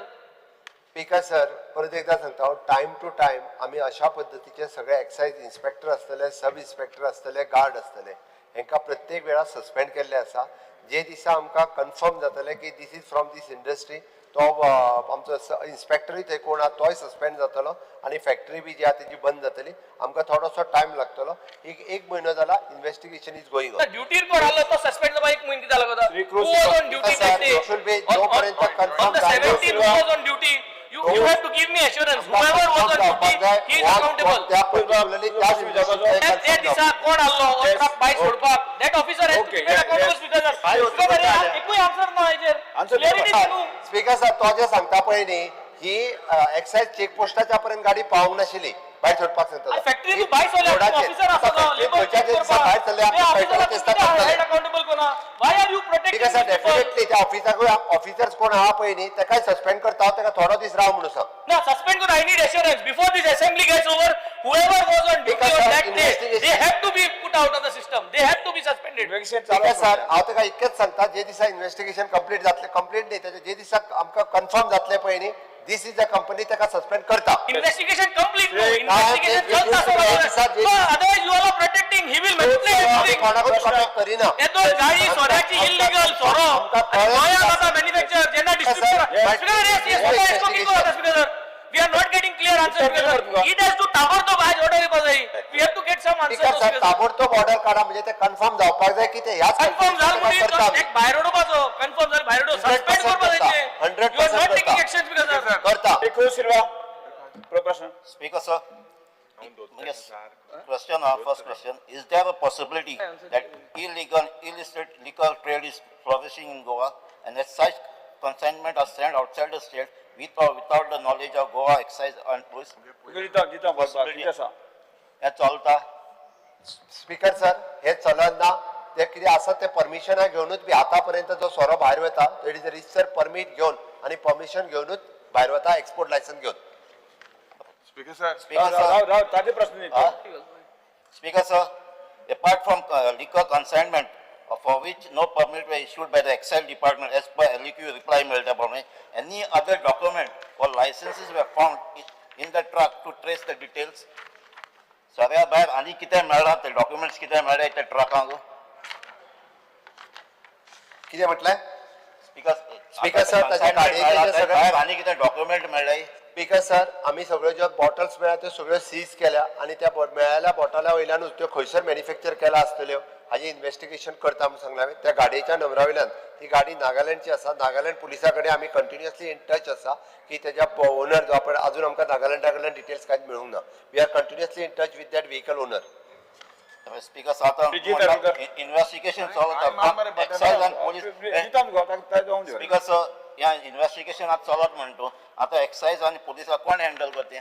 स्पीकर सर, परत एकदां सांगता हांव, टायम टू टायम आमी अशा पद्दतीचे सगळे एक्सायज इन्स्पेक्टर आसतले, सब इन्स्पेक्टर आसतले, गार्ड आसतले, हेंकां प्रत्येक वेळा सस्पेंड केल्ले आसा. जे दिसा आमकां कन्फर्म जातलें की this is from this industry, तो आमचो इन्स्पेक्टरूय थंय कोण आहा तोय सस्पेंड जातलो आनी फॅक्टरी बी जी आहा तेजी बंद जातली. आमकां थोडोसो टायम लागतलो, एक एक म्हयनो जाला, investigation is going on. ड्युटीर कोण आहलो तो सस्पेंड जावपा एक म्हयनो कित्याक लागता? Shri Who Cruz was on duty Sir, that day? it should be जोपर्यंत confirm On the जायना. 17th, who was on duty? You have to give me assurance. Whoever was on duty, he is accountable. त्या particularly त्याच त्या त्या दिसा कोण आहलो Yes. Truck भायर सोडपाक, that officer has to Okay, be made yeah, accountable. Yes. Speaker sir, भायर स्पीकर वचून एकूय आन्सर ना हेजेर. Answer clarity दी न्हू. स्पीकर सर, तो जे सांगता पळय न्ही, ही एक्सायज चेक पोस्टाच्या पर्यंत गाडी पावूंक नाशिल्ली भायर सोडपाक सांगता. फॅक्टरी तू भायर सोडल्या, ऑफिसर आसा तो लेबर चेक करपाक. भायर सरले त्या ऑफिसराक दिसता. कित्याक हेल्ड अकाउंटेबल कोना? Why are you speaker sir, protecting people? Definitely त्या ऑफिसराकूय, ऑफिसर्स कोण आहा पळय न्ही, ताकाय सस्पेंड करता, ताका थोडो दीस राव म्हणून सांग. ना, सस्पेंड करून I need assurance before this assembly gets over, whoever was on duty Because, on sir, that day, they investigation- have to be put out of the system, they have to be suspended. Investigation चालू speaker आसा. Sir, हांव ताका इतकेंच सांगता, जे दिसा investigation complete जातलें, complete न्ही, तेजें जे दिसा आमकां कन्फर्म जातलें पळय न्ही, this is a company, ताका सस्पेंड करता. इन्व्हेस्टिगेशन कंप्लीट न्हू, Yes. Investigation Yes. चलता Yes. So otherwise you are protecting, he will manipulate everything. कोणाकूच कॉन्टॅक्ट करिना. हे दोन गाडी सोऱ्याची इलिगल सोरो आमकां आनी कळ्ळें. गोंयांत आतां मॅन्युफॅक्चर जेन्ना distributor. Yes. Speaker, yes, yes, Yes. Speaker sir, we are not getting clear answer. Speaker, speaker तुका. It has to ताबडतोब आज ऑर्डर येवपा जाय. We have to get some speaker answer. Sir, ताबडतोब ऑर्डर काडा, म्हणजे ते कन्फर्म जावपाक जाय की ते ह्याच कन्फर्म जाल करता म्हणून आमी. एक भायर उडोवपाचो, कन्फर्म जाल भायर उडोव, 100% सस्पेंड करपा करता. जाय. 100% you are not करता. Taking action speaker sir. करता. श्री क्रूज सिल्वा, प्रश्न. Speaker, sir. Yes. Question, first question, is there a possibility that illegal, illicit liquor trade is flourishing in Goa and as such consignment are sent outside the state with or without the knowledge of Goa excise and police? दिता दिता बसपाक कितें आसा? हें चलता? Speaker sir, हे चलन ना. ते कितें आसा ते परमिशना घेवनूच बी आतां पर्यंत जो सोरो भायर वता, it is register permit घेवन आनी परमिशन घेवनूच भायर वता, एक्सपोर्ट लायसन्स घेवन. Speaker sir. Speaker, राव sir. राव राव, ताजे प्रश्न न्ही तो. Speaker, sir, apart from liquor consignment for which no permit were issued by the excise department as per LEQ reply मेळटा प्रमाणे, any other document or licenses were found in the truck to trace the details? सगळ्या भायर आनी कितें मेळ्ळां ते documents कितें मेळ्ळे त्या ट्रकांक? कितें म्हटलें? स्पीकर. Speaker, sir, ताच्या गाडयेचें जे सगळें- भायर आनी कितें डॉक्युमेंट मेळ्ळे? स्पीकर सर, आमी सगळ्यो ज्यो बॉटल्स मेळ्ळ्या त्यो सगळ्यो सीज केल्या आनी त्या मेळ्ळेल्या बॉटला वयल्यानूच त्यो खंयसर मॅन्युफॅक्चर केला आसतल्यो हाजें इन्व्हेस्टिगेशन करता म्हूण सांगलां हांवें. त्या गाडयेच्या नंबरा वयल्यान, ती गाडी नागालँडची आसा, नागालँड पुलिसा कडेन आमी कंटिन्युअसली इन टच आसा की तेज्या ओनर जो आपण, अजून आमकां नागालँडा कडल्यान डिटेल्स कांयच मेळूंक ना. We are continuously in touch with that vehicle owner. Speaker sir, आतां Brigitte Arolkar. Investigation काय मार मरे चलता, बटन. एक्सायज आनी पोलीस. दिता मुगो ताका, ताका जावन दी. स्पीकर सर, ह्या इन्व्हेस्टिगेशन आतां चलत म्हणटा तूं, आतां एक्सायज आनी पुलिसां कोण हँडल करता?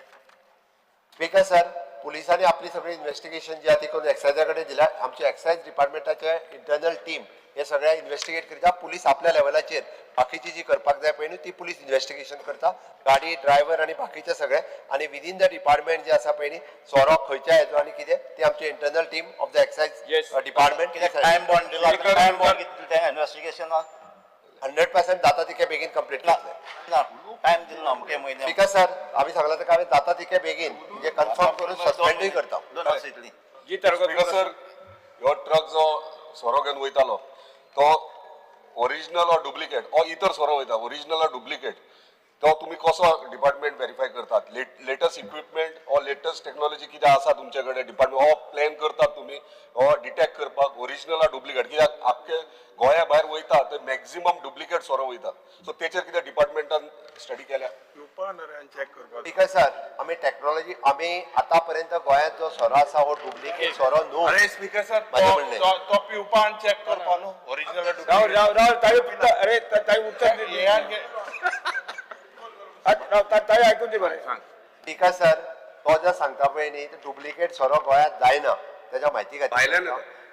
स्पीकर सर, पुलिसांनी आपली सगळी इन्व्हेस्टिगेशन जी आहा ती करून एक्सायजा कडेन दिल्या. आमचे एक्सायज डिपार्टमेंटाचे इंटरनल टीम हे सगळ्या इन्व्हेस्टिगेट करता. पुलीस आपल्या लेवलाचेर बाकीची जी करपाक जाय पळय न्हू ती पुलीस इन्व्हेस्टिगेशन करता, गाडी ड्रायव्हर आनी बाकीचे सगळे. आनी विदीन the department जे आसा पळय न्ही, सोरो खंयच्या हेजो आनी कितें ते आमचे internal team of the excise department. कित्याक टायम बॉन्ड दिला? टायम बॉन्ड कितें दिला तें इन्व्हेस्टिगेशनाक? 100% जाता तितके बेगीन कंप्लीट ना. करतले. ना, टायम दिलो ना अमके म्हयने. स्पीकर सर, आमी सांगला ताका हांवें जाता तितके बेगीन म्हणजे कन्फर्म करून सस्पेंडूय करता. 2 वर्सां इतली. जी तारको. स्पीकर सर, ह्यो ट्रक जो सोरो घेवन वयतालो तो ओरिजिनल ऑर डुप्लिकेट, ऑर इतर सोरो वयता, ओरिजिनल ऑर डुप्लिकेट, तो तुमी कसो डिपार्टमेंट वेरीफाय करतात? Latest equipment or latest technology कितें आसा तुमचे कडेन डिपार्टमेंट, हो प्लॅन करतात तुमी हो डिटेक्ट करपाक ओरिजिनल ऑर डुप्लिकेट? कित्याक आख्खे गोंया भायर वयता ते मॅक्झिमम डुप्लिकेट सोरो वयता. सो तेचेर कितें डिपार्टमेंटान स्टडी केल्या? स्पीकर सर, आमी टॅक्नॉलॉजी, आमी आतापर्यंत गोंयांत जो सोरो आसा हो डुप्लिकेट सोरो न्हू. अरे स्पीकर सर, माझें म्हणणें. तो पिवपान चॅक करपा न्हू ओरिजिनल. राव राव राव, ताई उत्तर, अरे ताई उत्तर दे. राव, ताई ऐकून दे बरें. स्पीकर सर, तो जर सांगता पळय न्ही, डुप्लिकेट सोरो गोंयांत जायना तेच्या म्हायती खातीर. भायल्यान.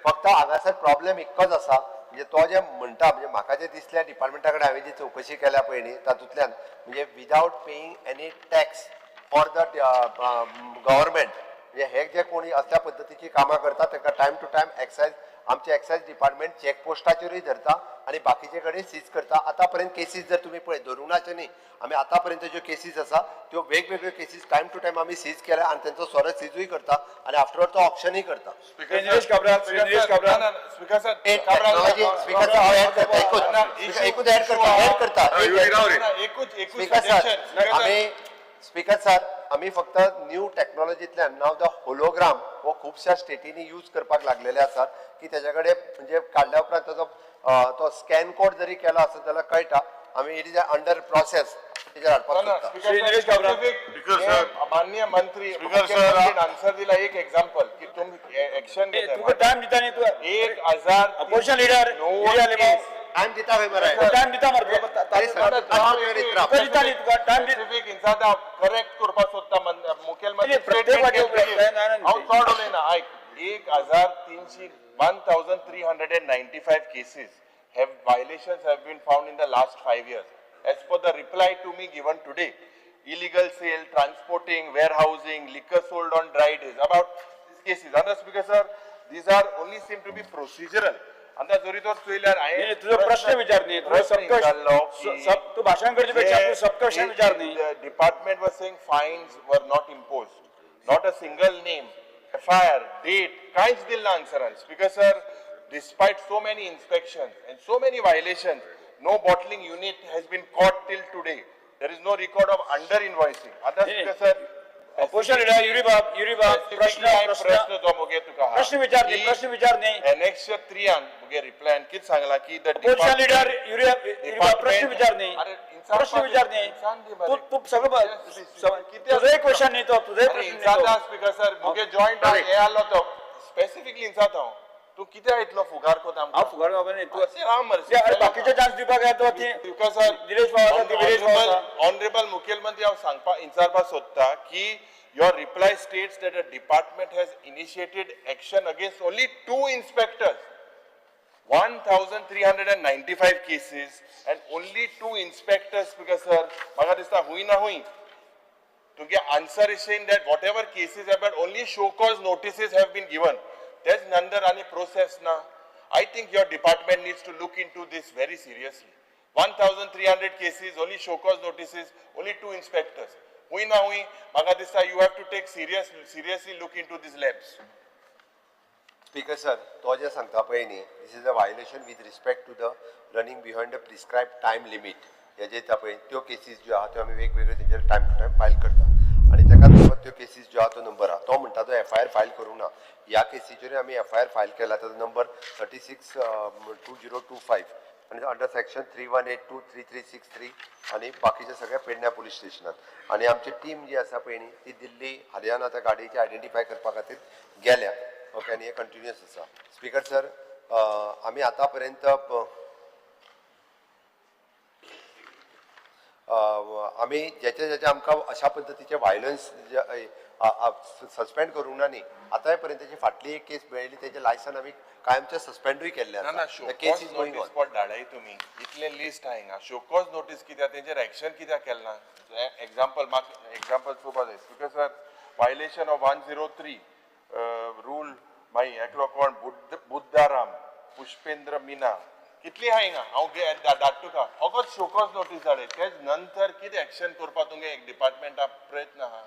फक्त हांगासर प्रॉब्लेम इतकोच आसा, म्हणजे तो जे म्हणटा, म्हणजे म्हाका जे दिसल्या डिपार्टमेंटा कडेन हांवें जी चवकशी केल्या पळय न्ही, तातूंतल्यान म्हणजे without paying any tax for the government, म्हणजे हे जे कोणी असल्या पद्दतीची कामां करता तांकां टायम टू टायम एक्सायज, आमचे एक्सायज डिपार्टमेंट चेक पोस्टाचेरूय धरता आनी बाकीचे कडेन सीज करता. आतां पर्यंत केसीस जर तुमी पळयत, धरूंक नाचे न्ही, आमी आतां पर्यंत ज्यो केसीस आसा त्यो वेगवेगळ्यो केसीस टायम टू टायम आमी सीज केल्या आनी तेंचो सोरो सिजूय करता आनी आफ्टरवर्ड तो ऑक्शनूय करता. Nilesh Cabral, Shri Nilesh Cabral. Speaker sir, technology, speaker sir, हांव ऍड करता, एकूच एकूच ऍड करता, ऍड करता. एकूच एकूच. स्पीकर सर, आमी, स्पीकर सर, आमी फक्त न्यू टॅक्नॉलॉजींतल्यान नाव the hologram हो खुबश्या स्टेटींनी यूज करपाक लागलेले आसात की तेच्या कडेन म्हणजे काडल्या उपरांत ताजो तो स्कॅन कोड जरी केलो आसत जाल्यार कळटा. आमी it is under process तेजेर हाडपाक सोदता. श्री निलेश काब्राल. माननीय मंत्री, मुख्यमंत्रीन आन्सर दिला एक एक्झाम्पल की तुम्ही एक्शन. तुका टायम दिता न्ही तू. 1000 opposition leader Yuri Alemao. Time दिता खंय मरे? टायम दिता मरे तुका. अरे सर, तुका दिता न्ही, तुका टायम. स्पेसिफीक इन्साद करेक्ट करपाक सोदता मुखेलमंत्री. प्रत्येक वाटे हांव चड उलयना, आयक. 1300, 1395 cases have violations have been found in the last 5 years. As per the reply to me given today, illegal sale, transporting, warehousing, liquor sold on dry days, about these cases. Under Speaker sir, these are only seem to be procedural. अंदाज जरी तर चोयल्यार नाही, तुझो प्रश्न विचार न्ही, तुझो प्रश्न विचारलो की सब तू भाशण करचे पेक्षा तू सब क्वेश्चन विचार न्ही. The department was saying fines were not imposed, not a single name, FIR, date, कांयच दिल ना आन्सरान. Speaker sir, despite so many inspections and so many violations, no bottling unit has been caught till today. There is no record of under invoicing. आता नाही. Speaker sir, opposition leader Yuri बाब, युरी बाब, प्रश्न प्रश्न प्रश्न प्रश्न जो मुगे तुका आहा. प्रश्न विचार न्ही, की प्रश्न विचार न्ही. Annexure 3 आन मुगे रिप्लायन कितें सांगला की the opposition leader Yuri, Yuri बाब, प्रश्न विचार न्ही. अरे, इन्सान प्रश्न विचार न्ही. इन्सान दी मरे. तू तू सगळं कितें तुझं क्वेश्चन न्ही तो, तुझं अरे प्रश्न न्ही इन्साद तो. स्पीकर सर, मुगे जॉईंट हे आलो तो स्पेसिफिकली इन्साद हांव. तूं कित्याक इतलो फुगार कोता आमकां? हांव फुगार बाबा न्ही तू. अशें राव मरे. अरे, बाकीचे चान्स दिवपाक जाय तो ती. स्पीकर सर, निलेश बाब आसा, दिनेश बाब आसा. ऑनरेबल मुखेलमंत्री, हांव सांगपा विचारपाक सोदता की your reply states that a department has initiated action against only two inspectors. 1395 cases and only two inspectors. Speaker sir, म्हाका दिसता हुंय ना हुंय तुगे answer is saying that whatever cases have, but only show cause notices have been given. तेच नंतर आनी process ना. I think your department needs to look into this very seriously. 1300 cases, only show cause notices, only two inspectors. हुंय ना हुंय म्हाका दिसता you have to take seriously look into this lapse. Speaker sir, तो जे सांगता पळय न्ही, this is a violation with respect to the running behind the prescribe time limit. हे जे येता पळय त्यो केसीस ज्यो आहा त्यो आमी वेगवेगळ्यो तेंचेर टायम टू टायम फायल करता आनी ताका लागून त्यो केसीस ज्यो आहा तो नंबर आहा. तो म्हणटा तो एफ I R file करूंक ना. ह्या केसीचेरूय आमी एफ I R file केला. ताजो नंबर 36/2025 आनी under section 3182, 3363 आनी बाकीचे सगळे पेडण्या पुलीस स्टेशनात. आनी आमची टीम जी आसा पळय न्ही, ती दिल्ली, हरियाणा त्या गाडयेची आयडेंटिफाय करपा खातीर गेल्या. ओके, आनी हे कंटिन्युअस आसा. स्पीकर सर, आमी आतां पर्यंत आमी जेचे जेचे आमकां अशा पद्दतीचे व्हायलन्स सस्पेंड करूंक ना न्ही. आतांय पर्यंत तेची फाटली एक केस मेळिल्ली, तेजें लायसन आमी कायमचें सस्पेंडूय केल्लें ना ना, आसा. Show the case cause is going notice on. Spot धाडाय तुमी, इतले लिस्ट आहा हिंगा. शोकॉज नोटीस कित्याक, तेंचेर एक्शन कित्याक केलें ना? एग्जाम्पल, म्हाका एग्जाम्पल पळोवपा जाय speaker sir. Violation of 103 rule, मागीर एकलो कोण बुद्ध बुद्धाराम पुष्पेंद्र मीना, कितली आहा हिंगा, हांव धाडटा तुका. फकत शोकॉज नोटीस धाडय, तेज नंतर कितें एक्शन करपा तुमगे एक डिपार्टमेंटा प्रयत्न आहा?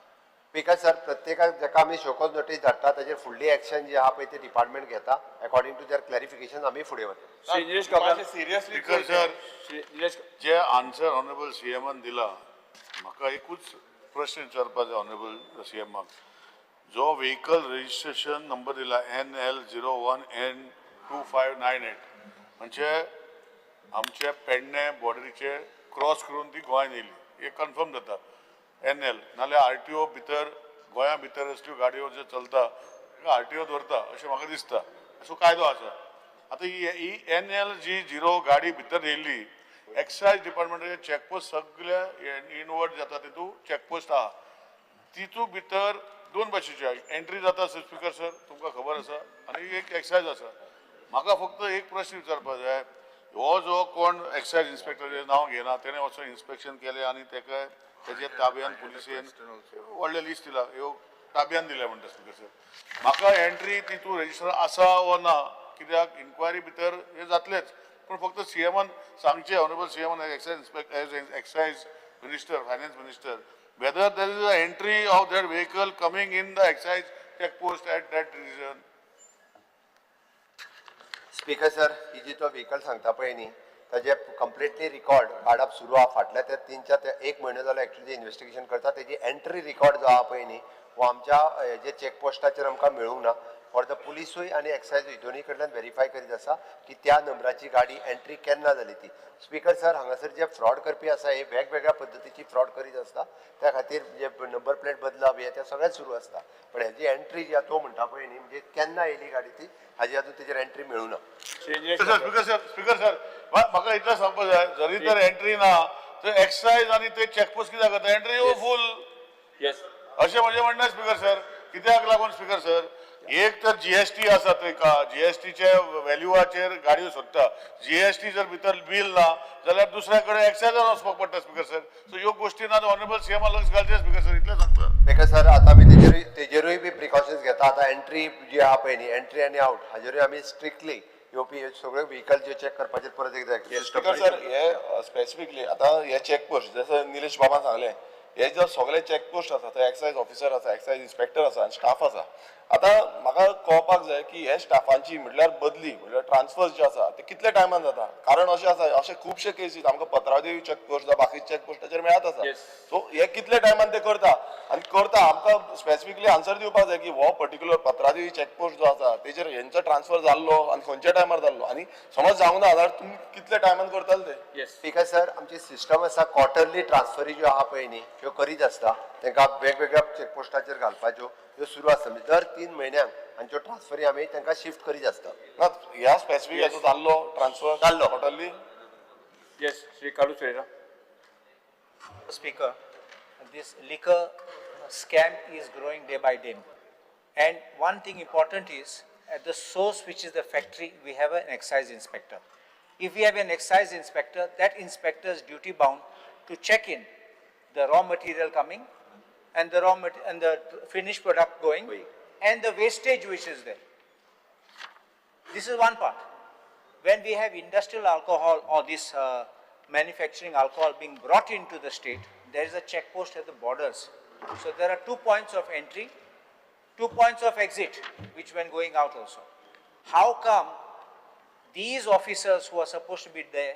Because sir, प्रत्येकाक जाका आमी शोकॉज नोटीस धाडटा ताजेर फुडली एक्शन जी आहा पळय ती डिपार्टमेंट घेता. अकॉर्डिंग टू there clarification आमी फुडें वता. Shri Nilesh Cabral. Seriously speaker sir, Shri Nilesh. जे आन्सर ऑनरेबल सीएमान दिला, म्हाका एकूच प्रश्न विचारपा जाय ऑनरेबल सीएमाक. जो व्हेकल रजिस्ट्रेशन नंबर दिला NL 01 N 2598, म्हणजे आमचे पेडणे बॉर्डरीचे क्रॉस करून ती गोंयान येयली हे कन्फर्म जाता एन एल. नाल्यार आरटीओ भितर, गोंया भितर असल्यो गाडयो ज्यो चलता ताका आरटीओ दवरता अशें म्हाका दिसता. असो कायदो आसा. आतां ही एन एल जी झिरो गाडी भितर येयली, एक्सायज डिपार्टमेंटाचे चॅकपोस्ट सगळे इनवर्ड जाता, तितू चॅकपोस्ट आहा, तितू भितर दोन भाशेची एंट्री जाता. स्पीकर सर, तुमकां खबर आसा, आनी एक एक्सायज आसा. म्हाका फक्त एक प्रश्न विचारपाक जाय. हो जो कोण एक्सायज इन्स्पेक्टर, नांव घेना, तेणें वचोन इन्स्पेक्शन केलें आनी तेका तेजे ताब्यान पुलिसेन व्हडलें लिस्ट दिला, ह्यो ताब्यान दिल्या म्हणटा. स्पीकर सर, म्हाका एंट्री तितू रजिस्टर आसा वो ना, कित्याक इन्क्वायरी भितर हें जातलेंच, पूण फक्त सीएमान सांगचें, honourable सीएमान, excise inspector, as excise minister, finance minister, whether there is a entry of that vehicle coming in the excise check post at that region. Speaker sir, ही जी तो व्हेकल सांगता पळय न्ही, ताजे कंप्लिटली रिकॉर्ड काडप सुरू आहा. फाटल्या ते 3-4 एक म्हयनो जालो एक्चुअली इन्वेस्टिगेशन करता. तेजी एंट्री रिकॉर्ड जो आहा पळय न्ही, हो आमच्या जे चॅकपोस्टाचेर आमकां मेळूंक ना. फॉर the पुलिसूय आनी एक्सायजूय दोनूय कडल्यान वेरीफाय करीत आसा की त्या नंबराची गाडी एंट्री केन्ना जाली ती. स्पीकर सर, हांगासर जे फ्रॉड करपी आसा हे वेगवेगळ्या पद्दतीची फ्रॉड करीत आसता. त्या खातीर जे नंबर प्लेट बदलप हे ते सगळें सुरू आसता, पण हेजी एंट्री जी आहा तो म्हणटा पळय न्ही, म्हणजे केन्ना येयली गाडी ती, हाजी अजून तेजेर एंट्री मेळूं ना. Shri Nilesh sir, Cabral. Speaker sir, speaker sir, म्हाका इतलें सांगपाक जाय, जरी तर एंट्री ना तर एक्सायज आनी ते चॅकपोस्ट कित्याक करता एंट्री फूल? येस. अशें म्हजें म्हणणें स्पीकर सर. कित्याक लागून स्पीकर सर, एक तर जीएसटी आसा थंय, जीएसटीचे व्हॅल्यूआचेर गाडयो सोदता. जीएसटी जर भितर बील ना जाल्यार दुसऱ्या कडेन एक्सायजान वचपाक पडटा स्पीकर सर. सो ह्यो गोश्टी ना ऑनरेबल सीएमान लक्ष घालचें स्पीकर सर, इतलें सांगता. स्पीकर सर, आता आमी तेजेरूय बी प्रिकॉशन्स घेता. आतां एंट्री जी आहा पळय न्ही, एंट्री आनी आवट हाजेरूय आमी स्ट्रिक्टली येवपी हे सगळे व्हेकल जे चॅक करपाचेर परत एकदा स्पीकर सर, हे स्पेसिफिकली आतां हे चॅकपोस्ट, जसं निलेश बाबान सांगलें, हे जर सगळे चॅकपोस्ट आसा थंय एक्सायज ऑफिसर आसा, एक्सायज इन्स्पेक्टर आसा आनी स्टाफ आसा. आतां म्हाका कळपाक जाय की हे स्टाफांची म्हटल्यार बदली, म्हटल्यार ट्रान्सफर्स जे आसा ते कितले टायमान जाता? कारण अशें आसा, अशे खुबशे केसीस आमकां पत्रादेवी चॅकपोस्ट जावं बाकी चॅकपोस्टाचेर मेळत आसा. सो हे कितले टायमान ते करता आनी करता, आमकां स्पेसिफिकली आन्सर दिवपाक जाय की हो पर्टिक्युलर पत्रादेवी चॅकपोस्ट जो आसा तेजेर हेंचो ट्रान्सफर जाल्लो आनी खंयच्या टायमार जाल्लो, आनी समज जावंक ना जाल्यार तुमी कितले टायमान करताले ते? येस. स्पीकर सर, आमची सिस्टम आसा, क्वॉर्टरली ट्रान्सफरी ज्यो आहा पळय न्ही, ह्यो करीत आसता. तांकां वेगवेगळ्या चॅकपोस्टाचेर घालपाच्यो ह्यो सुरू आसता. म्हणजे दर 3 म्हयन्यांक हांच्यो ट्रान्सफरी आमी तांकां शिफ्ट करीत आसता. ना, ह्या स्पेसिफीक हेचो जाल्लो ट्रान्सफर? जाल्लो. क्वॉर्टरली. Yes, Shri Carlos Ferreira. Speaker, this liquor scam is growing day by day. And one thing important is, at the source, which is the factory, we have an excise inspector. If we have an excise inspector, that inspector is duty bound to check in the raw material coming and the and the finished product going and the wastage which is there. This is one part. When we have industrial alcohol or this manufacturing alcohol being brought into the state, there is a checkpost at the borders. So there are 2 points of entry, 2 points of exit, which when going out also. How come these officers who are supposed to be there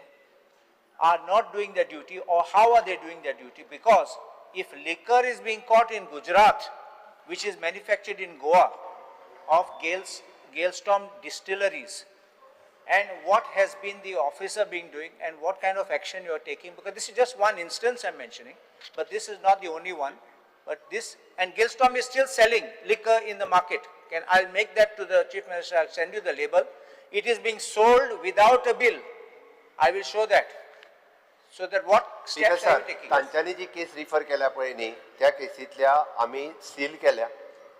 are not doing their duty, or how are they doing their duty? Because if liquor is being caught in Gujarat, which is manufactured in Goa, of Galestorm distilleries, and what has been the officer been doing and what kind of action you are taking? Because this is just one instance I'm mentioning, but this is not the only one. But this, and Galestorm is still selling liquor in the market. Can, I'll make that to the Chief Minister, I'll send you the label. It is being sold without a bill. I will show that. So that what steps are you taking? तांच्यांनी जी केस refer केल्या पळय न्ही, त्या केसींतल्या आमी seal केल्या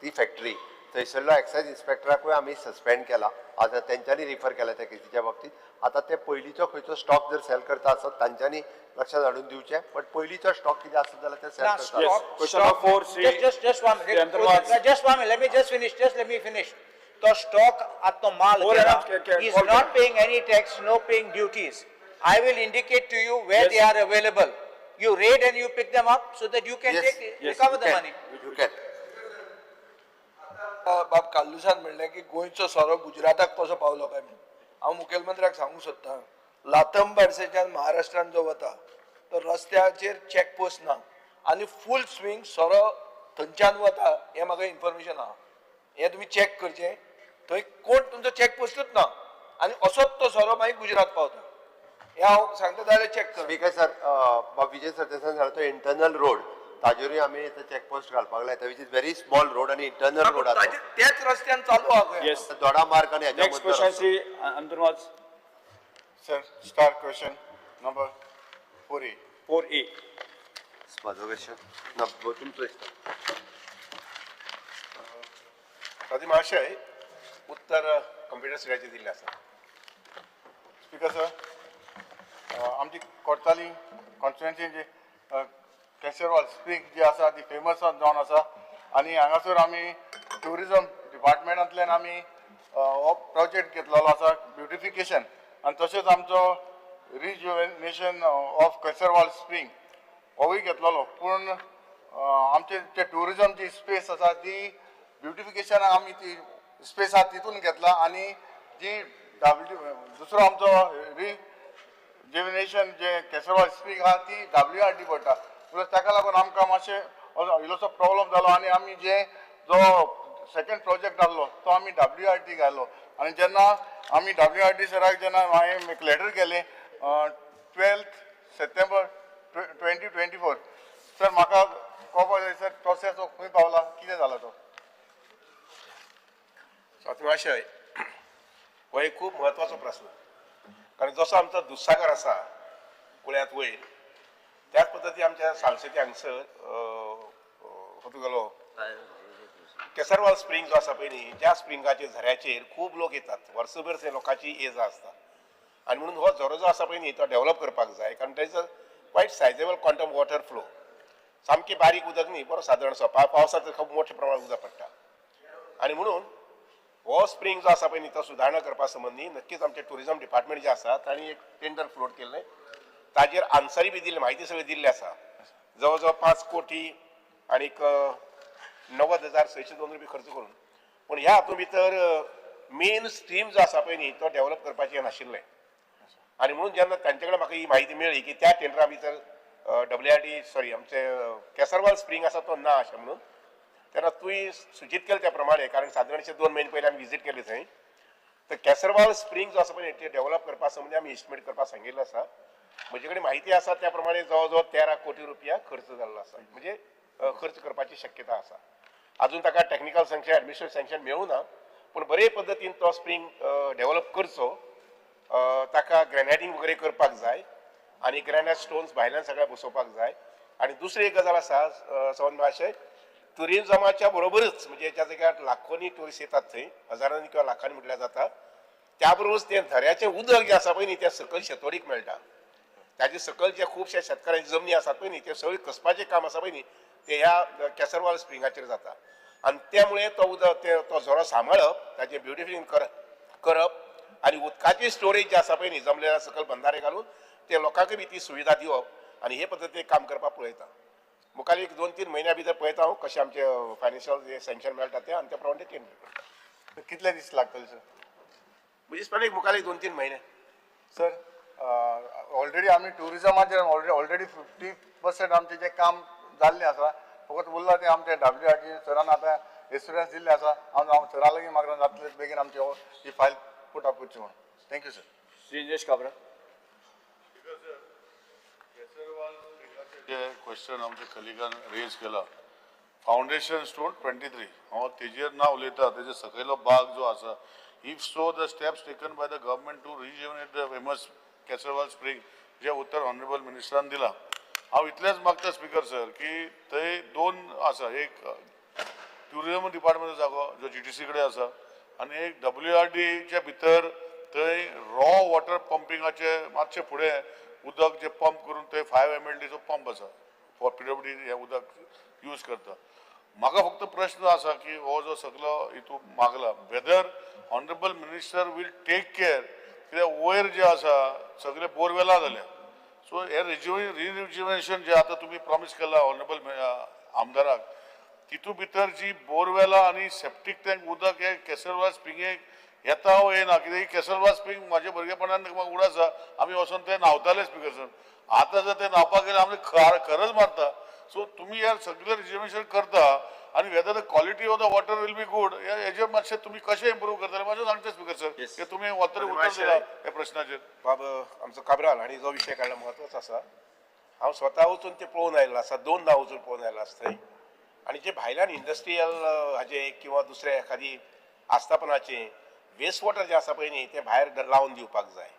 ती factory, थंयसरलो excise इन्स्पेक्टराकूय आमी सस्पेंड केला. आतां तेंच्यांनी रिफर केल्या त्या केसीच्या बाबतीत. आतां ते पयलींचो खंयचो स्टॉक जर सेल करता आसत तांच्यांनी लक्षात हाडून दिवचें, बट पयलींचो स्टॉक कितें आसत जाल्यार ते सेल करता. Just one minute, just one minute, let me just finish, just let me finish. तो स्टॉक आतां माल is not paying any tax, no paying duties. I will indicate to you where they are available. You raid and you pick them up so that you can take, recover the money. You can. बाब कार्लुसान म्हणलें की गोंयचो सोरो गुजराताक कसो पावलो काय म्हणून. हांव मुखेलमंत्र्याक सांगूंक सोदतां, लातंबारसेच्यान महाराष्ट्रान जो वता तो रस्त्याचेर चॅकपोस्ट ना आनी फूल स्विंग सोरो थंयच्यान वता हें म्हाका इन्फॉर्मेशन आहा. हें तुमी चॅक करचें, थंय कोण तुमचो चॅकपोस्टूच ना आनी असोच तो सोरो मागीर गुजरात पावता. हें हांव सांगता जाल्यार चॅक कर. स्पीकर सर, बाब विजय सरदेसाय सांगला तो इंटरनल रोड, ताजेरूय आमी चॅकपोस्ट घालपाक लायता, which is very small road आनी इंटरनल रोड आसा, त्याच रस्त्यान चालू आहा. दोडा मार्ग आनी Next question, Shri Anton Vaz. Sir, star question number 4A. 4A. म्हाजो क्वेश्चन ना, तुमचो. ताजे महाशय, उत्तर कंप्युटर सिराचेर दिल्लें आसा. स्पीकर सर, आमची कोर्ताली कॉन्स्टिट्युएन्सी जी केसरवाल स्प्रींग जी आसा ती फेमस जावन आसा आनी हांगासर आमी ट्युरिजम डिपार्टमेंटांतल्यान आमी हो प्रोजेक्ट घेतलेलो आसा ब्युटिफिकेशन, आनी तशेंच आमचो रिजुवेनेशन ऑफ केसरवाल स्प्रींग होवूय घेतलेलो. पूण आमचे जे ट्युरिजम जी स्पेस आसा ती ब्युटिफिकेशन आमी ती स्पेस आसा तितून घेतला आनी जी डब्ल्यू दुसरो आमचो रिजुवेनेशन जे केसरवाल स्प्रींग आसा ती डब्ल्यू आर डी पडटा. प्लस ताका लागून आमकां मातशें इल्लोसो प्रॉब्लम जालो आनी आमी जे जो सेकंड प्रोजेक्ट आहलो तो आमी डब्ल्यू आर डी घालो आनी जेन्ना आमी डब्ल्यू आर डी सराक जेन्ना हांवें एक लेटर केलें 12 सप्टेंबर 2024, सर म्हाका कळपाक जाय सर प्रोसेस हो खंय पावला, कितें जाला तो. स्वाती महाशय, हो एक खूब म्हत्वाचो प्रस्न, कारण जसो आमचो दुधसागर आसा कुळ्यांत वयर, त्याच पद्दती आमच्या सालसेती हांगसर तुगेलो केसरवाल स्प्रींग जो आसा पळय न्ही, ज्या स्प्रिंगाचेर झऱ्याचेर खूब लोक येतात, वर्सभर थंय लोकांची ये जा आसता आनी म्हणून हो झरो जो आसा पळय न्ही तो डेवलप करपाक जाय, कारण तेजो quite sizeable quantum water flow, सामकी बारीक उदक न्ही, बरो सादारण सो पावसांत खूब मोठ्या प्रमाणात उदक पडटा आनी म्हणून हो स्प्रींग जो आसा पळय न्ही तो सुदारणा करपा संबंदी नक्कीच आमचे ट्युरिजम डिपार्टमेंट जे आसा तांणी एक टेंडर फ्लोट केल्लें, ताजेर आन्सरी बी दिल्ली, म्हायती सगळी दिल्ली आसा. जवळ जवळ 5 कोटी आनीक 90,602 रुपया खर्च करून, पूण ह्या हातूंत भितर मेन स्ट्रीम जो आसा पळय न्ही तो डेवलप करपाचें नाशिल्लें आनी म्हणून जेन्ना तांचे कडेन म्हाका ही म्हायती मेळ्ळी की त्या टेंडरा भितर डब्ल्यू आर डी सॉरी आमचे केसरवाल स्प्रींग आसा तो ना अशें म्हणून, तेन्ना तुवें सुचीत केलें त्या प्रमाणे, कारण सादारणशे 2 म्हयने पयलीं आमी विजीट केली थंय, तर केसरवाल स्प्रींग जो आसा पळय ते डेवलप करपा संबंदी आमी एस्टिमेट करपाक सांगिल्लें आसा. म्हजे कडेन म्हायती आसा त्या प्रमाणे जवळ जवळ 13 कोटी रुपया खर्च जाल्लो आसा, म्हणजे खर्च करपाची शक्यता आसा. अजून ताका टॅक्निकल सँक्शन, एडमिनिस्ट्रेटिव्ह सँक्शन मेळूं ना, पूण बरे पद्दतीन तो स्प्रींग डेवलप करचो, ताका ग्रॅनायटींग वगैरे करपाक जाय आनी ग्रॅनायट स्टोन्स भायल्यान सगळ्या बसोवपाक जाय. आनी दुसरी एक गजाल आसा सवन महाशय, ट्युरिजमाच्या बरोबरच म्हणजे ज्या जाग्यार लाखोंनी ट्युरिस्ट येतात थंय, हजारांनी किंवा लाखांनी म्हटल्यार जाता, त्या बरोबरच तें झऱ्याचें उदक जें आसा पळय न्ही तें सकयल शेतवडीक मेळटा. ताजे सकयल जे खुबशे शेतकारांची जमनी आसात पळय न्ही ते सगळें कसपाचें काम आसा पळय न्ही ते ह्या केसरवाल स्प्रिंगाचेर जाता आनी त्यामुळे तो उदक तो झरो सांबाळप, ताचें ब्युटिफिकेशन करप आनी उदकाची स्टोरेज जी आसा पळय न्ही जमल्या सकयल बंधारे घालून ते लोकांकय बी ती सुविधा दिवप आनी हे पद्दतीन काम करपाक पळयता. मुखार एक 2-3 म्हयन्या भितर पळयता हांव कशें आमचें फायनान्शियल जे सँक्शन मेळटा तें आनी त्या प्रमाणे टेंडर करता. कितले दीस लागतले सर? म्हणजे एक मुखार एक 2-3 म्हयने सर. ऑलरेडी आमी ट्युरिजमाचेर ऑलरेडी 50% आमचें जें काम जाल्लें आसा, फकत उरलां तें आमचें डब्ल्यू आर टी सरान आतां एश्युरन्स दिल्लें आसा. हांव सरा लागीं मागता जातले बेगीन आमची ही फायल पुट अप करची म्हणून. Thank you sir. Shri Injesh Kabra. J question आमच्या कलिगान रेज केला, फावंडेशन स्टोन 23, हांव तेजेर ना उलयता, तेजे सकयलो बाग जो आसा, if so the steps taken by the government to rejuvenate the famous Kesarval spring जें उत्तर ऑनरेबल मिनिस्टरान दिलां. हांव इतलेंच मागता स्पीकर सर की थंय दोन आसा, एक ट्युरिजम डिपार्टमेंटाचो जागो जो जीटीसी कडेन आसा आनी एक WRDच्या भितर थंय रॉ वॉटर पंपिंगाचे मातशें फुडें उदक जे पंप करून थंय 5 MLDचो पंप आसा फॉर PWD हें उदक यूज करता. म्हाका फक्त प्रश्न आसा की हो जो सगलो हितून मागला whether honourable minister will take care, कित्याक वयर जे आसा सगळे बोरवेलां जाल्या, सो हे रिज्युनेशन जे आतां तुमी प्रॉमीस केला ऑनरेबल आमदाराक, तितू भितर जी बोरवेलां आनी सेप्टीक टँक उदक हे केसरवाल स्प्रिंगेक येता वो येना, कित्याक केसरवाल स्प्रिंग म्हाज्या भुरगेपणान म्हाका उडास आसा, आमी वचोन ते न्हांवताले स्पिकर सर. आतां जर ते न्हांवपाक गेले आमी खरच मारता. सो तुमी हे सगळें रिजर्वेशन करता आनी whether the quality of the water will be good हेजेर मातशें तुमी कशें इम्प्रूव करतले मातशें सांगचें स्पिकर सर, की तुमी ऑलरेडी उत्तर दिलां ह्या प्रश्नाचेर. बाब आमचो काब्राल हांणी जो विशय काडला म्हत्वाचो आसा. हांव स्वता वचून ते पळोवन आयिल्लो आसा, दोनदां वचून पळोवन आयिल्लो आसा थंय. आनी जे भायल्यान इंडस्ट्रियल हाजे किंवा दुसरे एखादी आस्थापनाचे वेस्ट वॉटर जे आसा पळय न्ही तें भायर लावन दिवपाक जाय,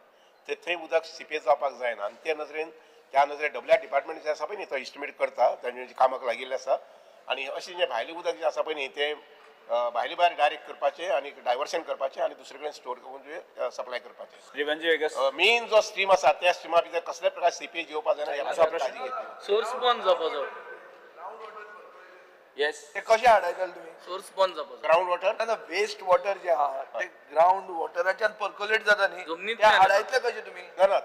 ते थंय उदक सिपेज जावपाक जायना. आनी ते नदरेन त्या नदरेन डब्ल्यू आर डिपार्टमेंट जे आसा पळय न्ही तो इस्टिमेट करता, तांचे कामाक लागिल्लें आसा. आनी अशें जें भायलें उदक जें आसा पळय न्ही तें भायले भायर डायरेक्ट करपाचें आनी डायवर्शन करपाचें आनी दुसरे कडेन स्टोर करून सप्लाय करपाचें. मेन जो स्ट्रीम आसा त्या स्ट्रिमा भितर कसले प्रकार सिपेज येवपाक जायना ह्या काळजी घेतली. सोर्स बंद जावपाचो. येस, ते कशें हाडायतले तुमी? सोर्स बंद जावपाचो. ग्रावंड वॉटर ना, वेस्ट वॉटर जे आहा ते ग्रावंड वॉटराच्यान पर्कोलेट जाता न्ही, ते हाडायतले कशें तुमी? ना ना,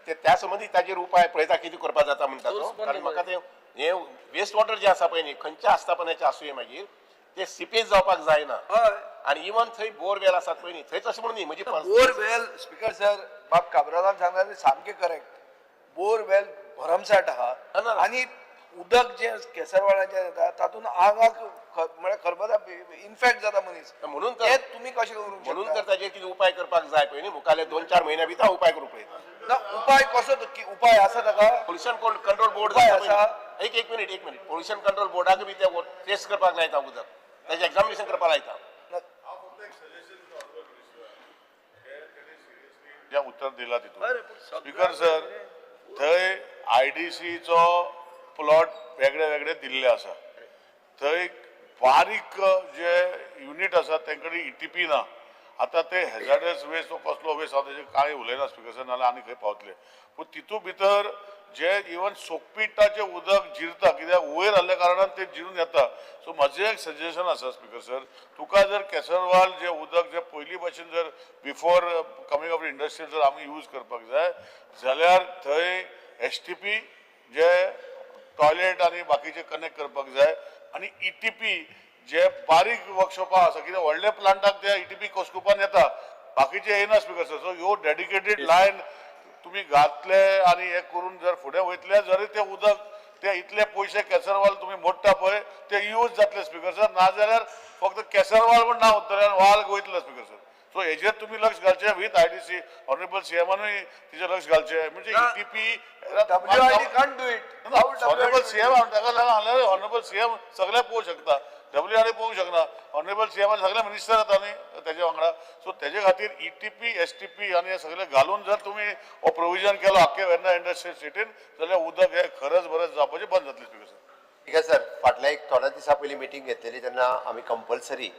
ते त्या संबंदी ताजेर उपाय पळयता कितें करपाक जाता म्हणटा तो. कारण म्हाका ते हे वेस्ट वॉटर जे आसा पळय न्ही खंयच्या आस्थापनाचें आसूं मागीर ते सिपेज जावपाक जायना. आनी इवन थंय बोरवेल आसात पळय न्ही थंयच अशें म्हणून न्ही म्हणजे बोरवेल स्पिकर सर बाब काब्रालान सांगला सामकें करेक्ट, बोरवेल भरमसाठ आहा आनी उदक जें केसरवाड्याचें येता तातूंत आंगाक म्हळ्यार खरबता, इन्फेक्ट जाता मनीस. म्हणून ते तुमी कशें करूंक म्हणून तर ताजेर कितें उपाय करपाक जाय पळय न्ही, मुखाल्ले 2-4 म्हयन्या भितर उपाय करूंक पळयता. ना उपाय कसो उपाय आसा ताका? पोल्युशन कंट्रोल बोर्ड उपाय आसा. एक मिनीट पोल्युशन कंट्रोल बोर्डाक बी ते टेस्ट करपाक लायता उदक, ताजें एग्जामिनेशन करपाक लायता. जें उत्तर दिलां तितून स्पिकर सर थंय IDCचो प्लॉट वेगळे वेगळे दिल्ले आसा, थंय बारीक जे युनीट आसा तेंकडे ETP ना. आतां ते हेजार्डस वेस्ट कसलो वेस्ट आसा तेजेर कांय उलयना स्पिकर सर, नाजाल्यार आनी खंय पावतले. पूण तितू भितर जे इवन सोकपिटाचें उदक जिरता, कित्याक वयर आसल्या कारणान तें जिरून येता. सो म्हजें एक सजेशन आसा स्पिकर सर, तुका जर केसरवाल जें उदक जें पयलीं भशेन जर बिफोर कमींग ऑफ इंडस्ट्री जर आमी यूज करपाक जाय जाल्यार थंय STP जे टॉयलेट आनी बाकीचे कनेक्ट करपाक जाय आनी ETP जे बारीक वर्कशॉपां आसा, कित्याक व्हडले प्लांटाक ते ETP कोसकुपान येता, बाकीचे येना स्पिकर सर. सो ह्यो डेडिकेटेड लायन तुमी घातले आनी हे करून जर फुडें वयतले जरी ते उदक ते इतले पयशे केसरवाल तुमी मोडटा पळय ते यूज जातले स्पिकर सर, नाजाल्यार फक्त केसरवाल म्हण ना उरतले आनी वाल वयतलो स्पिकर सर. सो हेजेर तुमी लक्ष घालचें वीथ IDC, honourable सीएमानूय तिचेर लक्ष घालचें. म्हणजे ETP WID can't do it. Honourable CM ताका लागून ऑनरेबल सीएम सगळें पळोवंक शकता, WRD पळोवंक शकना. ऑनरेबल सीएम सगळे मिनिस्टर येता न्ही तेजे वांगडा. सो तेजे खातीर ETP STP आनी हे सगळे घालून जर तुमी हो प्रोविजन केलो आख्खे वेर्ना इंडस्ट्रियल सिटीन जाल्यार उदक हे खरच बरच जावपाचें बंद जातलें स्पिकर सर. ठीक आहे सर, फाटल्या एक थोड्या दिसां पयलीं मिटींग घेतलेली तेन्ना आमी कंपल्सरी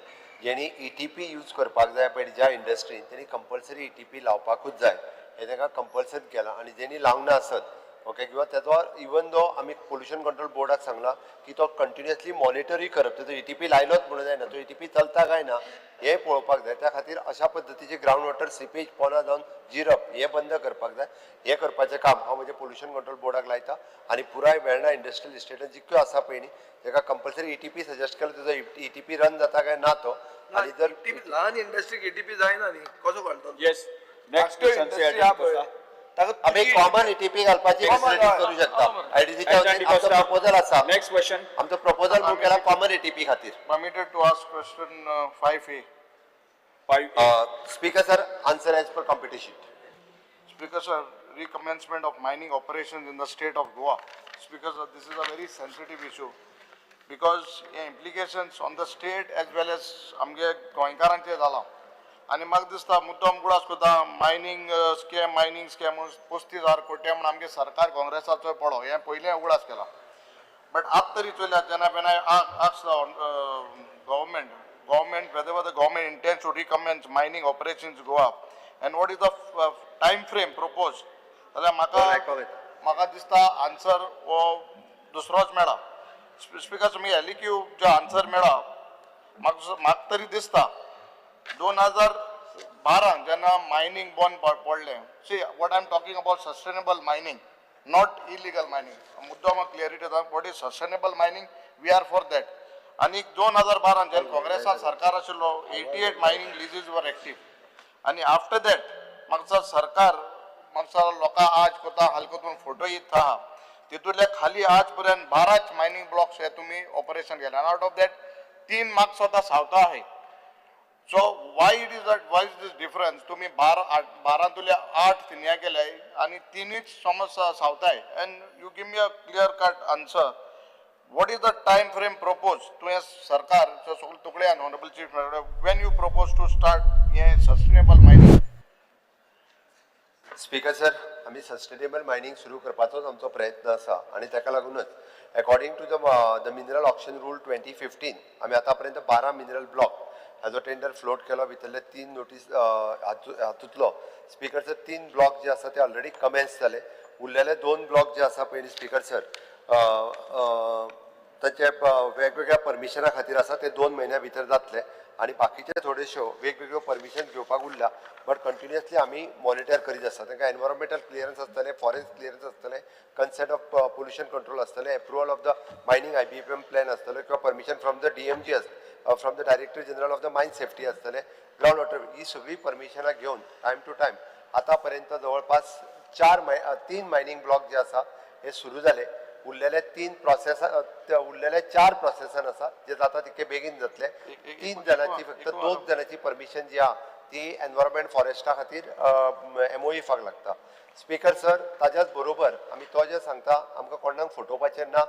जेणी ETP use करपाक जाय पळय ज्या इंडस्ट्रीन तेणी कंपल्सरी ETP लावपाकूच जाय हें तांकां कंपल्सरी केलां. आनी जेणी लावंक ना आसत ओके किंवा तेजो इवन दो आमी पोल्युशन कंट्रोल बोर्डाक सांगलां की तो कंटिन्युअसली मॉनिटरूय करप, तेजो ETP लायलोच म्हणून जायना, तो ETP चलता काय ना हें पळोवपाक जाय. त्या खातीर अशा पद्दतीचे ग्रावंड वॉटर सिपेज पोना जावन जिरप हें बंद करपाक जाय. हें करपाचें काम हांव म्हजें पोल्युशन कंट्रोल बोर्डाक लायता आनी पुराय वेर्णा इंडस्ट्रियल इस्टेटान जितक्यो आसा पळय न्ही तेका कंपल्सरी ETP suggest केलो, तेजो ETP run जाता काय ना तो. आनी जर ल्हान इंडस्ट्रीक ETP जायना न्ही कसो कळटलो? येस, नेक्स्ट आमी कॉमन ETP घालपाची फॅसिलिटी करू शकता. IDCच्या वतीन आमचो प्रपोजल आसा. नेक्स्ट क्वेश्चन, आमचो प्रपोजल मूव केला कॉमन ETP खातीर. Permitted to ask question 5A. 5A. Speaker sir, answer as per competition. Speaker sir, recommencement of mining operations in the state of Goa. Speaker sir, this is a very sensitive issue because the implications on the state as well as आमगे गोंयकारांचे जाला. आनी म्हाका दिसता मुद्दम उगडास करता mining scam, mining scam 35,000 कोटी म्हूण आमगे सरकार काँग्रेसाचो पडो, हें पयलें उगडास केला. बट आत तरी चोयल्यार जेन्ना when I ask the government whether the government intends to recommence mining operations Goa and what is the time frame proposed, जाल्यार म्हाका आयकोंक येता. म्हाका दिसता आन्सर हो दुसरोच मेळा. स्पिकर, तुमी एलईक्यू जो आन्सर मेळा, म्हाका म्हाका तरी दिसता 2012 जेन्ना मायनींग बंद पडलें. See, what I am talking about, sustainable mining, not illegal mining. मुद्दो म्हाका क्लियरिटी जाता, what is sustainable mining, we are for that. आनी 2012 जेन्ना काँग्रेसान सरकार आशिल्लो, 88 mining leases were active. आनी आफ्टर that म्हाका सरकार, म्हाका लोकां आज कोता हाल करून फोटो येत आहा, तितूंतल्या खाली आज पर्यंत 12च मायनींग ब्लॉक्स हे तुमी ऑपरेशन केले आनी आउट ऑफ that तीन म्हाका स्वता सावथा आहे. So why it is that, why is this difference? तुमी 12, 12तुले 8 फिन्या केले आनी तिनूच समज सावथाय. And you give me a clear cut answer, what is the time frame propose तुवें सरकार सगळें तुकड्यान, honourable chief, when you propose to start हें sustainable mining? Speaker sir, आमी sustainable mining सुरू करपाचोच आमचो प्रयत्न आसा आनी ताका लागूनच according to the mineral auction rule 2015 आमी आतां पर्यंत 12 मिनरल ब्लॉक हाजो टेंडर फ्लोट केलो. भितरले तीन नोटीस हातूंतलो, स्पीकर सर, तीन ब्लॉक जे आसा ते ऑलरेडी कमेन्स जाले. उरलेले दोन ब्लॉक जे आसा पयलीं, स्पीकर सर, तांचे वेगवेगळ्या परमिशना खातीर आसा, ते 2 म्हयन्या भितर जातले आनी बाकीचे थोड्योश्यो वेगवेगळ्यो परमिशन घेवपाक उरल्या, बट कंटिन्युअसली आमी मॉनिटर करीत आसा. तांकां एनवायरोमेंटल क्लियरन्स आसतलें, फॉरेस्ट क्लियरन्स आसतलें, कन्सेंट ऑफ पोल्युशन कंट्रोल आसतलें, approval of the mining IBPM plan आसतलें किंवा permission from the DMG, from the director general of the mine safety आसतलें, ग्रावंड वॉटर, ही सगळीं परमिशनां घेवन टायम टू टायम आतां पर्यंत जवळपास चार माय तीन मायनींग ब्लॉक जे आसा हे सुरू जाले. उरलेले तीन प्रोसेस, उरलेले चार प्रोसेसान आसा, जे जाता तितके बेगीन जातले. तीन जाणांची, फक्त दोन जाणांची परमिशन जी आहा ती एनवायरमेंट फॉरेस्टा खातीर एमओईफाक लागता. स्पीकर सर, ताज्याच बरोबर आमी तो जे सांगता, आमकां कोणाक फटोवपाचें ना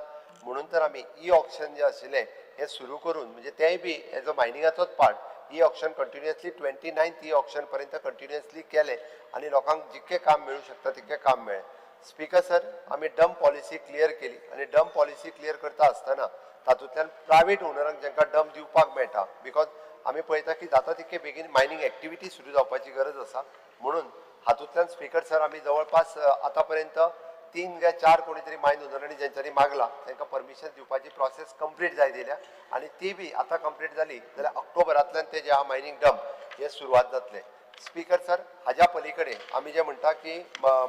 म्हणून तर आमी ई ऑक्शन जे आशिल्लें हें सुरू करून, म्हणजे तेंय बी एज अ मायनिंगाचोच part, e auction continuously 29th e auction पर्यंत कंटिन्युअसली केलें आनी लोकांक जितकें काम मेळूं शकता तितकें काम मेळ्ळें. स्पीकर सर, आमी डंप पॉलिसी क्लियर केली आनी डंप पॉलिसी क्लियर करता आसतना तातूंतल्यान प्रायवेट ओनरांक जांकां डंप दिवपाक मेळटा, because आमी पळयता की जाता तितके बेगीन मायनींग एक्टिविटी सुरू जावपाची गरज आसा, म्हणून हातूंतल्यान, स्पीकर सर, आमी जवळपास आतां पर्यंत तीन काय चार कोणी तरी मायन ओनरांनी ज्यांच्यानी मागला तांकां परमिशन दिवपाची प्रोसेस कंप्लीट जायत येयल्या आनी ती बी आतां कंप्लीट जाली जाल्यार ऑक्टोबरांतल्यान ते जे आहा मायनींग डंप हे सुरवात जातले. स्पीकर सर, हाज्या पलीकडे आमी जे म्हणटा की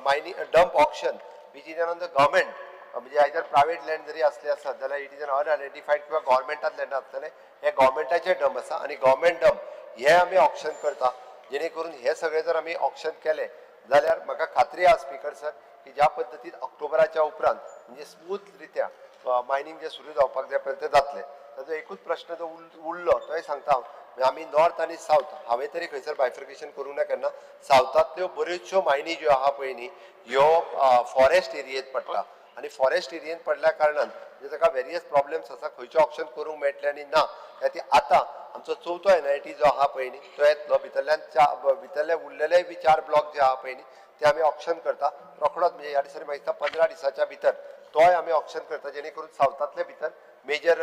mining dump auction which is on the government, म्हणजे आयदर प्रायवेट लँड जरी असले आसत जाल्यार it is an unidentified किंवा गव्हर्मेंटात लँड आसतलें, हे गव्हर्मेंटाचे डंप आसा आनी गव्हर्मेंट डंप हे आमी ऑक्शन करता, जेणे करून हे सगळे जर आमी ऑक्शन केले जाल्यार म्हाका खात्री आसा, स्पीकर सर, की ज्या पद्दतीन ऑक्टोबराच्या उपरांत म्हणजे स्मूथ रित्या मायनींग जे सुरू जावपाक जाय पळय तें जातलें. ताजो एकूच प्रश्न जो उरलो तोय सांगता हांव. म्हणजे आमी नॉर्थ आनी सावथ हांवें तरी खंयसर बायफर्केशन करूंक ना केन्ना. सावथांतल्यो बऱ्योचश्यो मायनी ज्यो आहा पळय न्ही, ह्यो फॉरेस्ट एरियेंत पडटा आनी फॉरेस्ट एरियेंत पडल्या कारणान म्हणजे ताका वेरियस प्रॉब्लेम्स आसा, खंयचें ऑप्शन करूंक मेळटलें आनी ना. त्या खातीर आतां आमचो चवथो एनआयटी जो आहा पळय न्ही तो येतलो. भितरल्यान चार, भितरले उरलेले बी चार ब्लॉक जे आहा पळय न्ही ते आमी ऑक्शन करता रोखडोच. म्हणजे ह्या दिसांनी म्हाका दिसता 15 दिसाच्या भितर तोय आमी ऑक्शन करता, जेणे करून सावथांतले भितर मेजर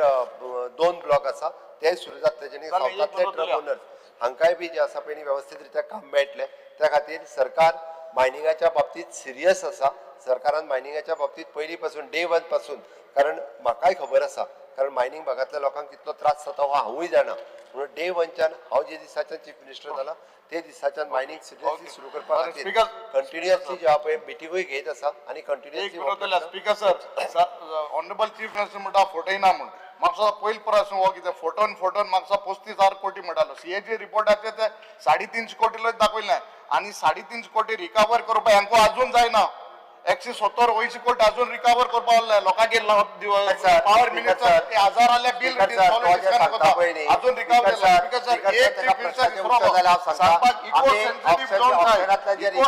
दोन ब्लॉक आसा ते सुरू जातले, जेणे सावथांतले ट्रक ओनर्स हांकांय बी जे आसा पळय न्ही वेवस्थीत रित्या काम मेळटलें. त्या खातीर सरकार मायनिंगाच्या बाबतींत सिरियस आसा. सरकारान मायनिंगाच्या बाबतींत पयलीं पासून, डे वन पासून, कारण म्हाकाय खबर आसा, कारण मायनिंग भागांतल्या लोकांक कितलो त्रास जाता हो हांवूय जाणा, म्हणून डे वनच्यान हांव जे दिसाच्यान चीफ मिनिस्टर जाला ते दिसाच्यान मायनिंग सिरियसली सुरू करपा खातीर कंटिन्युअसली जे आहा पळय मिटिंगूय घेत आसा आनी एक minute. Speaker sir, honourable chief minister म्हणटा फटयना म्हूण. म्हाका पयलो प्रश्न हो, कितें फोटोन फोटोन म्हाका 35,000 कोटी म्हणटालो. सीएजी रिपोर्टाचे ते 350 कोटी दाखयले आनी 350 कोटी रिकवर करपाक हांकां अजून जायना. 170-80 कोटी अजून रिकवर करपाक उरले लोकांचे. पावर मिनिस्टर हजार आले बील अजून रिकवर. स्पीकर सर, एक चीफ मिनिस्टर सांगपाक eco sensitive zone, eco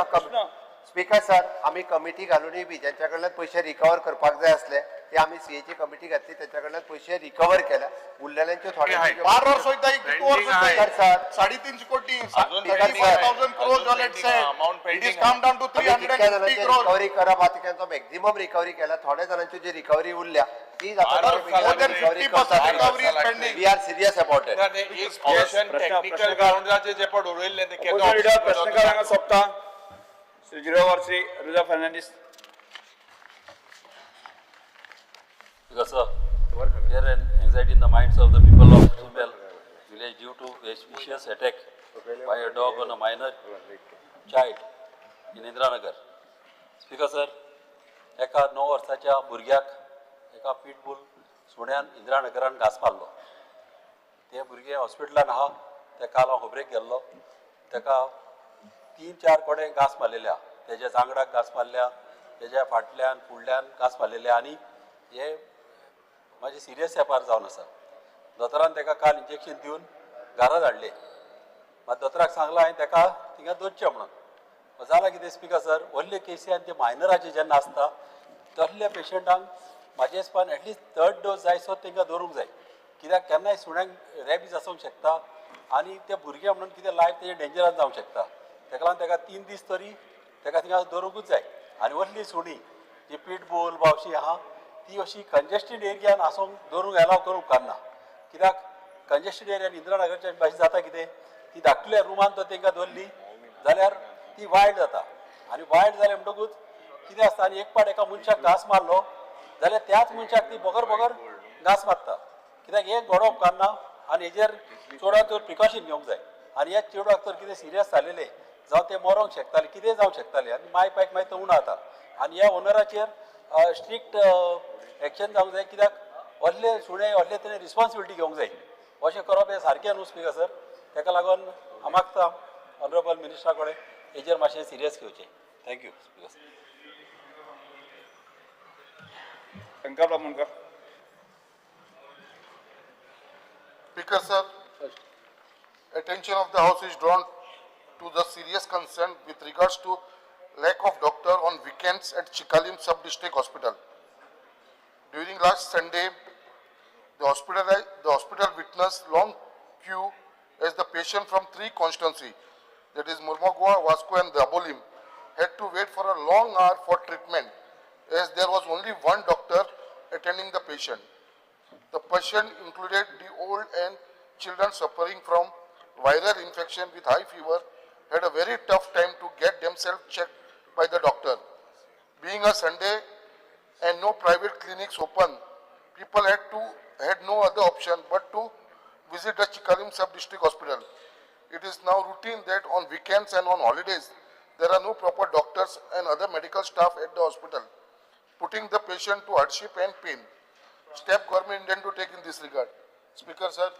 sensitive zone. Speaker sir, आमी कमिटी घालूनय बी ज्यांच्या कडल्यान पयशे रिकवर करपाक जाय आसले ते आमी सीएची कमिटी घातली, तेंच्या कडल्यान पयशे रिकवर केले. उरलेल्यांच्यो थोड्यांच्यो 12 वर्स वयता, कितू वर्स स्पीकर सर, 350 कोटी, अजून 35,000 crores all it said. Amount it is pending. Come down to आमी जितक्या 350 जाणांची क्रोर्स. रिकव्हरी करप आहा तेंचो मॅक्झिमम रिकव्हरी केला. थोड्या जाणांची जी रिकव्हरी उरल्या ती बारा More than 50% recovery is pending. We are serious about it. एक ऑप्शन प्रश्न- टेक्निकल प्रश्न- ग्राउंडाचे जे पण उरयल्ले ते केन्ना अपोजिशन लिडर option प्रश्नकाळ हांगा सोंपता. Shri 0 Shri रुजा Fernandes. Because sir, fear and anxiety in the minds of the people of Sumbel village due to a vicious attack by a dog on a minor child in Indiranagar. Speaker sir, एका 9 वर्साच्या भुरग्याक एका pit bull सुण्यान इंदिरानगरान घास मारलो. ते भुरगें हॉस्पिटलान आहा. तेका हांव खबरेक गेल्लो. तेका 3-4 कडेन घास मारलेले आहा. तेज्या जांगडाक घास मारल्या, तेज्या फाटल्यान फुडल्यान घास मारलेले आनी हे मातशें सिरियस वेपार जावन आसा. दोतोरान तेका काल इंजेक्शन दिवन घरा धाडले. मात दोतोराक सांगलां हांवें तेका थिंगा दवरचें म्हणून. जालां कितें स्पिकर सर, व्हडले केसी आनी ते मायनराचे जेन्ना आसता तसल्या पेशंटांक म्हाजे हिसपान एटलिस्ट थर्ड डोस जायसो तांकां दवरूंक जाय. कित्याक केन्नाय सुण्यांक रेबीज आसूंक शकता आनी ते भुरगे म्हणून कितें लायफ तेजें डेंजरान जावंक शकता. तेका लागून तेका 3 दीस तरी तेका थिंगा दवरूंकूच जाय. आनी व्हडली सुणी जी पिटबूल वा अशी आहा ती अशी कंजेस्टेड एरियान आसूंक दवरूंक एलाव करूंक उपकारना. कित्याक कंजेस्टेड एरियान इंदिरानगरच्या भाशेन जाता कितें, ती धाकटुल्या रुमान तर तांकां दवरली जाल्यार ती वायल्ड जाता आनी वायल्ड जालें म्हणटकूच कितें आसता, आनी एक पाट एका मनशाक घास मारलो जाल्यार त्याच मनशाक ती बगर बगर घास मारता. कित्याक हें घडोवप उपकारना आनी हेजेर चडांत चड प्रिकॉशन घेवंक जाय. आनी ह्या चेडवाक तर कितें सिरियस जालेलें जावं तें मरोंक शकतालें, कितेंय जावंक शकतालें आनी माय पायक मागीर तो उणो जाता. आनी ह्या ओनराचेर स्ट्रिक्ट एक्शन जावंक जाय. कित्याक व्हडले सुणे व्हडले तेणें रिस्पॉन्सिबिलिटी घेवंक जाय. अशें करप हें सारकें न्हू स्पिकर सर. तेका लागून हांव मागता ऑनरेबल मिनिस्टरा कडेन हेजेर मातशें सिरियस घेवचें. Thank you speaker sir. Shankar Bamondkar. Speaker sir, attention of the house is drawn to the serious concern with regards to lack of doctor on weekends at Chicalim Sub-District Hospital. During last Sunday, the hospital witnessed long queue as the patient from 3 constituencies, that is Mormugao, Vasco and Dabolim, had to wait for a long hour for treatment as there was only one doctor attending the patient. The patient included the old and children suffering from viral infection with high fever had a very tough time to get themselves checked by the doctor. Being a Sunday and no private clinics open, people had no other option but to visit the Chicalim Sub-District Hospital. It is now routine that on weekends and on holidays, there are no proper doctors and other medical staff at the hospital, putting the patient to hardship and pain. Step government intend to take in this regard. Speaker sir,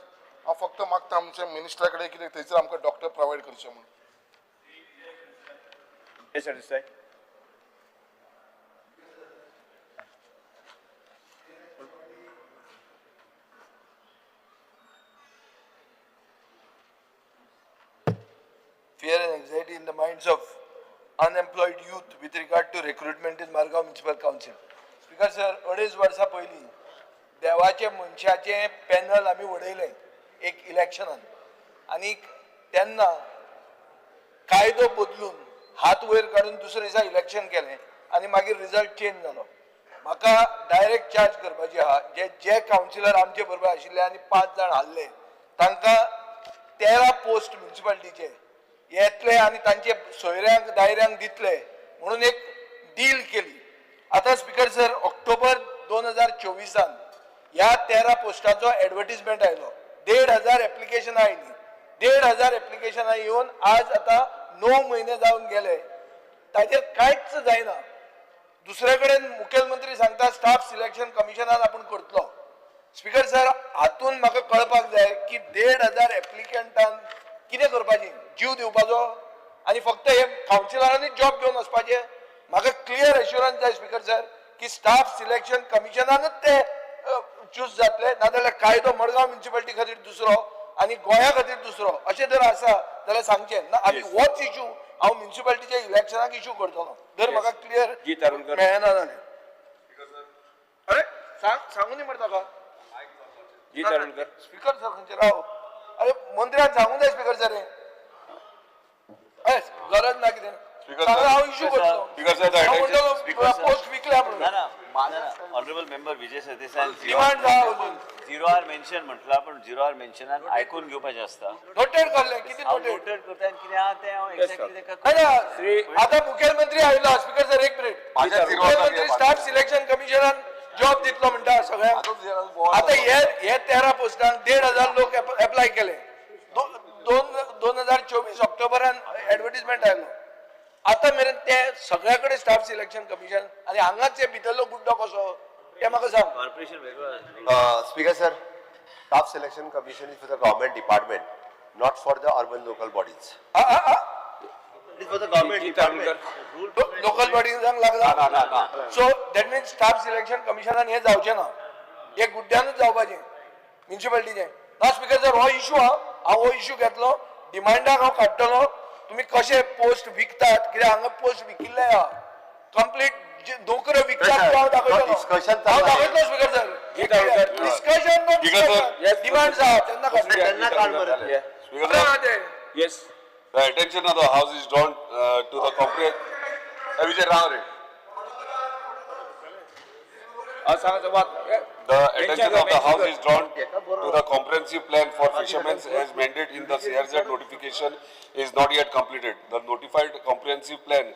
हांव फक्त मागता आमच्या मिनिस्टरा कडेन कितें थंयसर आमकां doctor provide करचे म्हणून. Yes, sir, Desai. Fear and anxiety in the minds of unemployed youth with regard to recruitment in Margao Municipal Council. Speaker sir, 2.5 वर्सां पयलीं देवाचे मनशाचें पॅनल आमी उडयलें एक इलेक्शनान आनी तेन्ना कायदो बदलून हात वयर काडून दुसरे दिसा इलेक्शन केलें आनी मागीर रिजल्ट चेंज जालो. म्हाका डायरेक्ट चार्ज करपाची आहा, जे जे कावन्सिलर आमचे बरोबर आशिल्ले आनी 5 जाण हारले तांकां 13 पोस्ट म्युनिसिपालिटीचे येतले आनी तांचे सोयऱ्यांक दायऱ्यांक दितले म्हणून एक डील केली. आतां स्पिकर सर, ऑक्टोबर 2024 ह्या 13 पोस्टाचो एडवर्टीजमेंट आयलो. 1,500 एप्लिकेशनां आयलीं. 1,500 एप्लिकेशनां येवन आज आतां 9 म्हयने जावन गेले, ताचेर कांयच जायना. दुसरे कडेन मुखेलमंत्री सांगता स्टाफ सिलेक्शन कमिशनान आपूण करतलो. स्पिकर सर, हातून म्हाका कळपाक जाय की 1,500 एप्लिकंटान कितें करपाचें, जीव दिवपाचो आनी फक्त हे कावन्सिलरांनी जॉब घेवन वचपाचें? म्हाका क्लियर एश्युरन्स जाय स्पिकर सर की स्टाफ सिलेक्शन कमिशनानूच ते चूज जातले, नाजाल्यार कायदो मडगांव म्युनिसिपालिटी खातीर दुसरो आनी गोंया खातीर दुसरो अशें जर आसा जाल्यार सांगचें ना. आमी होच इशू हांव म्युनिसिपालिटीच्या इलेक्शनाक इशू करतलो जर म्हाका क्लियर जी, तारुणकर. मेळना जाल्यार. अरे सांगू न्ही मरे ताका. जी तारुणकर. स्पीकर सर खंयचे राव. अरे मंत्र्यान सांगू जाय स्पीकर सर हें. अरे गरज ना कितें Speaker सांगला sir. हांव इशू करतलो. Speaker sir, the हांव attention- म्हणटलो Speaker sir. Post विकल्या म्हणून. ना ना honourable member Vijay Sardesai demand आहा अजून. झिरो आर मेन्शन म्हटला, पण झिरो आर मेन्शनान आयकून घेवपाचें आसता. नोटेड करलें कितें हांव नोटेड नोटेड करता आनी कितें आहा तें हांव एक्झॅक्टली ताका नाही ना, आता मुख्यमंत्री आयला. स्पीकर सर एक मिनिट. माझ्या zero मुख्यमंत्री स्टाफ सिलेक्शन कमिशनान जॉब दितलो म्हणटा सगळ्यांक. आता हे हे 13 पोस्टांक 1,500 लोक एप्लाय केले. 2024 ऑक्टोबरान एडवर्टीजमेंट आयलो. आता मेरेन ते सगळ्या कडेन स्टाफ सिलेक्शन कमिशन आनी हांगाच हे भितरलो गुड्डो कसो ते म्हाका सांग. कॉर्पोरेशन वेगळो आसा. Speaker sir, staff selection commission is for the government department, not for the urban local bodies. It is for the government ji department. Tarulkar. Local बॉडीजांक लागला. So that means staff selection कमिशनान हें जावचें ना, हे गुड्ड्यानूच जावपाचें म्युनिसिपालिटीचें ना. Speaker sir हो issue आहा, हांव हो इशू घेतलो डिमांडाक हांव काडटलो. तुमी कशे पोस्ट विकतात, कित्याक हांगा पोस्ट विकिल्ले आहा कंप्लीट नोकऱ्यो विकतात त्यो हांव दाखयतलो. Discussion हांव चालू आहे. दाखयतलो स्पीकर सर. जी Tarunkar. Discussion no Speaker sir. Discussion demand आहा तेन्ना काडटलो. तेन्ना काड मरे. Speaker sir, आहा ते. Yes. The attention of the house is drawn to the Vijay Rao रे. सांगा वाद. The attention of the house is drawn to the comprehensive plan for fishermen as mandated in the CRZ notification is not yet completed. The notified comprehensive plan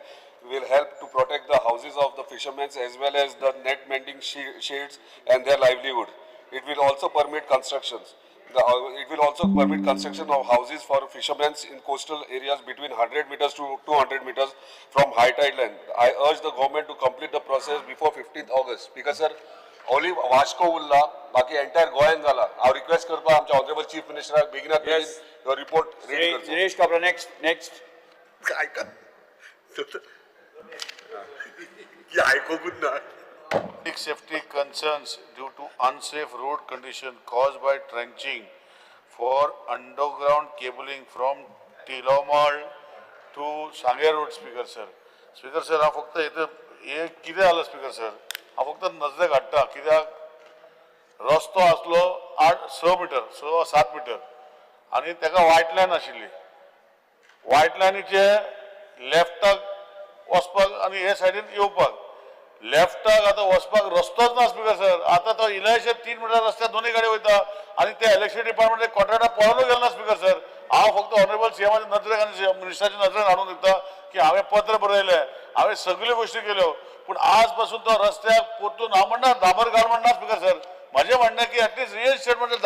will help to protect the houses of the fishermen as well as the net mending shades and their livelihood. It will also permit constructions. It will also permit construction of houses for fishermen in coastal areas between 100 meters to 200 meters from high tide line. I urge the government to complete the process before 15th August. Because sir, only Vasco उरला, बाकी entire गोंयान जाला. हांव request करता आमच्या honourable chief मिनिस्टराक बेगिनात बेगीन हो रिपोर्ट रेडी करचो. Nilesh Cabral next next. आयका आयकूंकूच ना. Public safety concerns due to unsafe road condition caused by trenching for underground cabling from Tilomal to Sange Road, Speaker sir. Speaker sir, हांव फक्त हें हें कितें जालां स्पीकर सर, हांव फक्त नजरेक हाडटा कित्याक रस्तो आसलो 8 6 मिटर 6 7 मिटर आनी तेका वायट लायन आशिल्ली. वायट लायनीचे लेफ्टाक वचपाक आनी हे सायडीन येवपाक लेफ्टाक आतां वचपाक रस्तोच ना स्पीकर सर. आतां तो इलायशे 3 मिटर रस्त्यार दोनूय गाडी वयता आनी ते इलेक्शन डिपार्टमेंट कॉन्ट्रॅक्टर पळोवनूय गेलो ना स्पीकर सर. हांव फक्त ऑनरेबल सीएमाच्या नदरेक आनी मिनिस्टराच्या नदरेन हाडून दिता की हांवें पत्र बरयलें, हांवें सगल्यो गोश्टी केल्यो, पूण आज पासून तो रस्त्याक परतून हांव म्हणना डांबर घाल म्हणना स्पीकर सर. म्हजें म्हणणें की एटलीस्ट रियल इस्टेट म्हणजे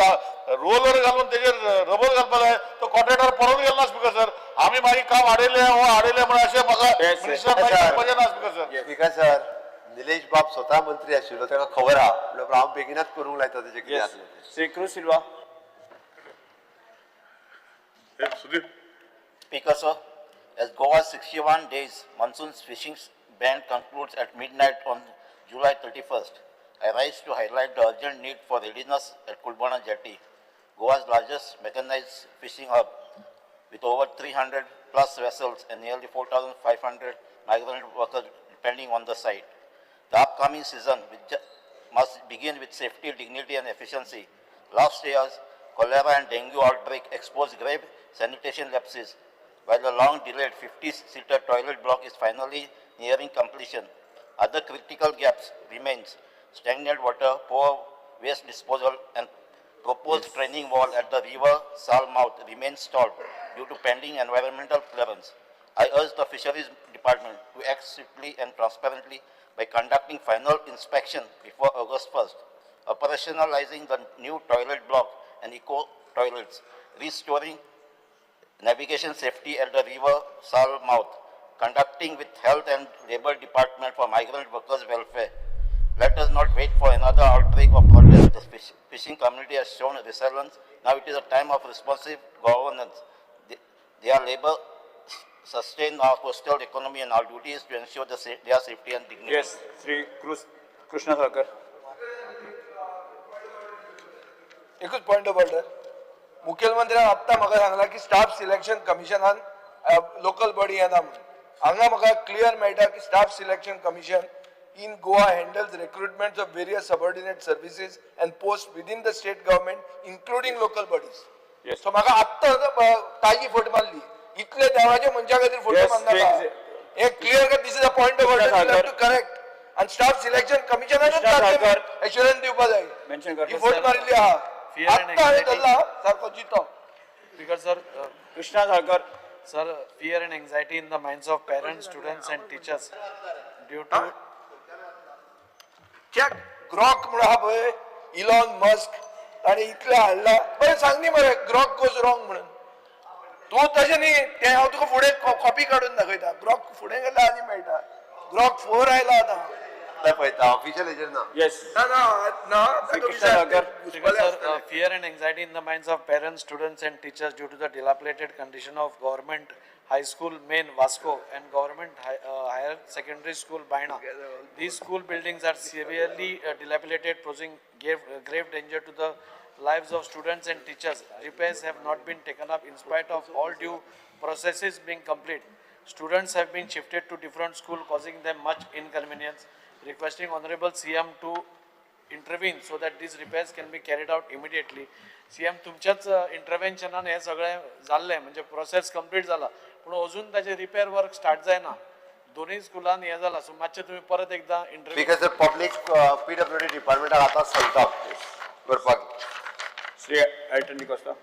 रोलर घालून तेजेर रबर घालपाक जाय. तो कॉन्ट्रॅक्टर पळोवन गेलो ना स्पीकर सर. आमी मागीर काम आडयलें हो आडयलें म्हण अशें म्हाका Yes, sir. Minister मागीर सांगपाचें ना speaker sir. Speaker sir, Nilesh बाब स्वता मंत्री आशिल्लो, ताका खबर आहा, म्हणल्यार हांव बेगिनाच करूंक लायता तेजें कितें येस. आसलें तें. Shri Cruz Silva. Sudeep. Speaker sir, as Goa's 61 days monsoon fishing ban concludes at midnight on July 31st, I rise to highlight the urgent need for readiness at Kulbana Jetty, Goa's largest mechanized fishing hub, with over 300 plus vessels and nearly 4,500 migrant workers depending on the site. The upcoming season must begin with safety, dignity, and efficiency. Last year's cholera and dengue outbreak exposed grave sanitation lapses, while the long-delayed 50-seater toilet block is finally nearing completion. Other critical gaps remains: stagnant water, poor waste disposal, and proposed training wall at the river Sal mouth remains stalled due to pending environmental clearance. I urge the Fisheries Department to act swiftly and transparently by conducting final inspection before August 1st, operationalizing the new toilet block and eco toilets, restoring navigation safety at the river Sal mouth, conducting with Health and Labor Department for migrant workers' welfare. Let us not wait for another outbreak of protest. The fishing community has shown resilience. Now it is a time of responsive governance. Their labor sustain our coastal economy, and our duty is to ensure their safety and dignity. Yes. Shri Cruz Krishna Salkar. एकूच point of order. मुखेलमंत्र्यान आत्तां म्हाका सांगलां की staff selection कमिशनान local body येना म्हणून. हांगा म्हाका clear मेळटा की staff selection commission in Goa handles recruitment of various subordinate services and post within the state government including local bodies. So म्हाका आत्तां ताजी फट मारली. इतले देवाच्या मनशा खातीर फोटो मारनाका. हे clear cut, this is a point of order, you have to correct. आनी स्टाफ सिलेक्शन कमिशनानूच एश्युरन्स दिवपा जाय. ही फोट मारिल्ली आहा, आत्तां हांवें धरला सारको जितो. Speaker sir, Krishna Salkar. Sir, fear and anxiety in the minds of parents, students and teachers due to check Grok म्हणून आहा पळय, इलॉन मस्क, ताणें इतलें हाडलां. बरें सांग न्ही मरे ग्रॉक गोज रॉंग म्हणून. तूं तशें न्ही, तें हांव तुका फुडें कॉपी काडून दाखयता. ग्रॉक फुडें गेल्यार आनी मेळटा. ग्रॉक 4 आयला आतां. पळयता ऑफिशियल हेजेर ना. येस. ना ना ना. Sir, fear and anxiety in the minds of parents, students and teachers due to the dilapidated condition of government high school main Vasco and government higher secondary school Baina. These school buildings are severely dilapidated, posing grave danger to the lives of students and teachers. Repairs have not been taken up in spite of all due processes being complete. Students have been shifted to different school, causing them much inconvenience. Requesting Honorable CM to intervene so that these repairs can be carried out immediately. CM तुमच्याच इंटरव्हेन्शनान हे सगळें जाल्लें, म्हणजे process complete जाला, पूण अजून ताचें repair work start जायना. दोनूय स्कुलान हें जाला. सो मातशें तुमी परत एकदां intervene. Because sir, public PWD डिपार्टमेंटाक आतां सांगता करपाक. Shri Elton D'Costa.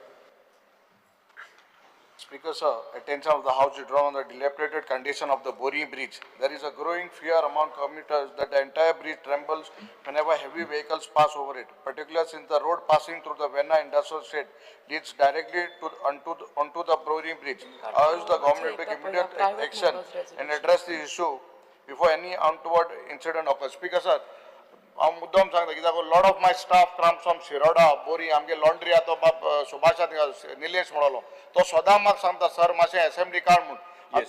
Speaker sir, attention of the House is drawn on the dilapidated condition of the Bori Bridge. There is a growing fear among commuters that the entire bridge trembles whenever heavy vehicles pass over it, particularly since the road passing through the Verna Industrial Estate leads directly to onto the Bori Bridge. I urge the government to take immediate action and address the issue before any untoward incident occurs. Speaker sir, हांव मुद्दम सांगता कित्याक lot of my staff comes from Shiroda, Borim. आमगे laundry आहा तो बाब सुभाषात निलेश म्हणलो, तो सदां म्हाका सांगता सर मातशें एसेंब्ली काड म्हूण.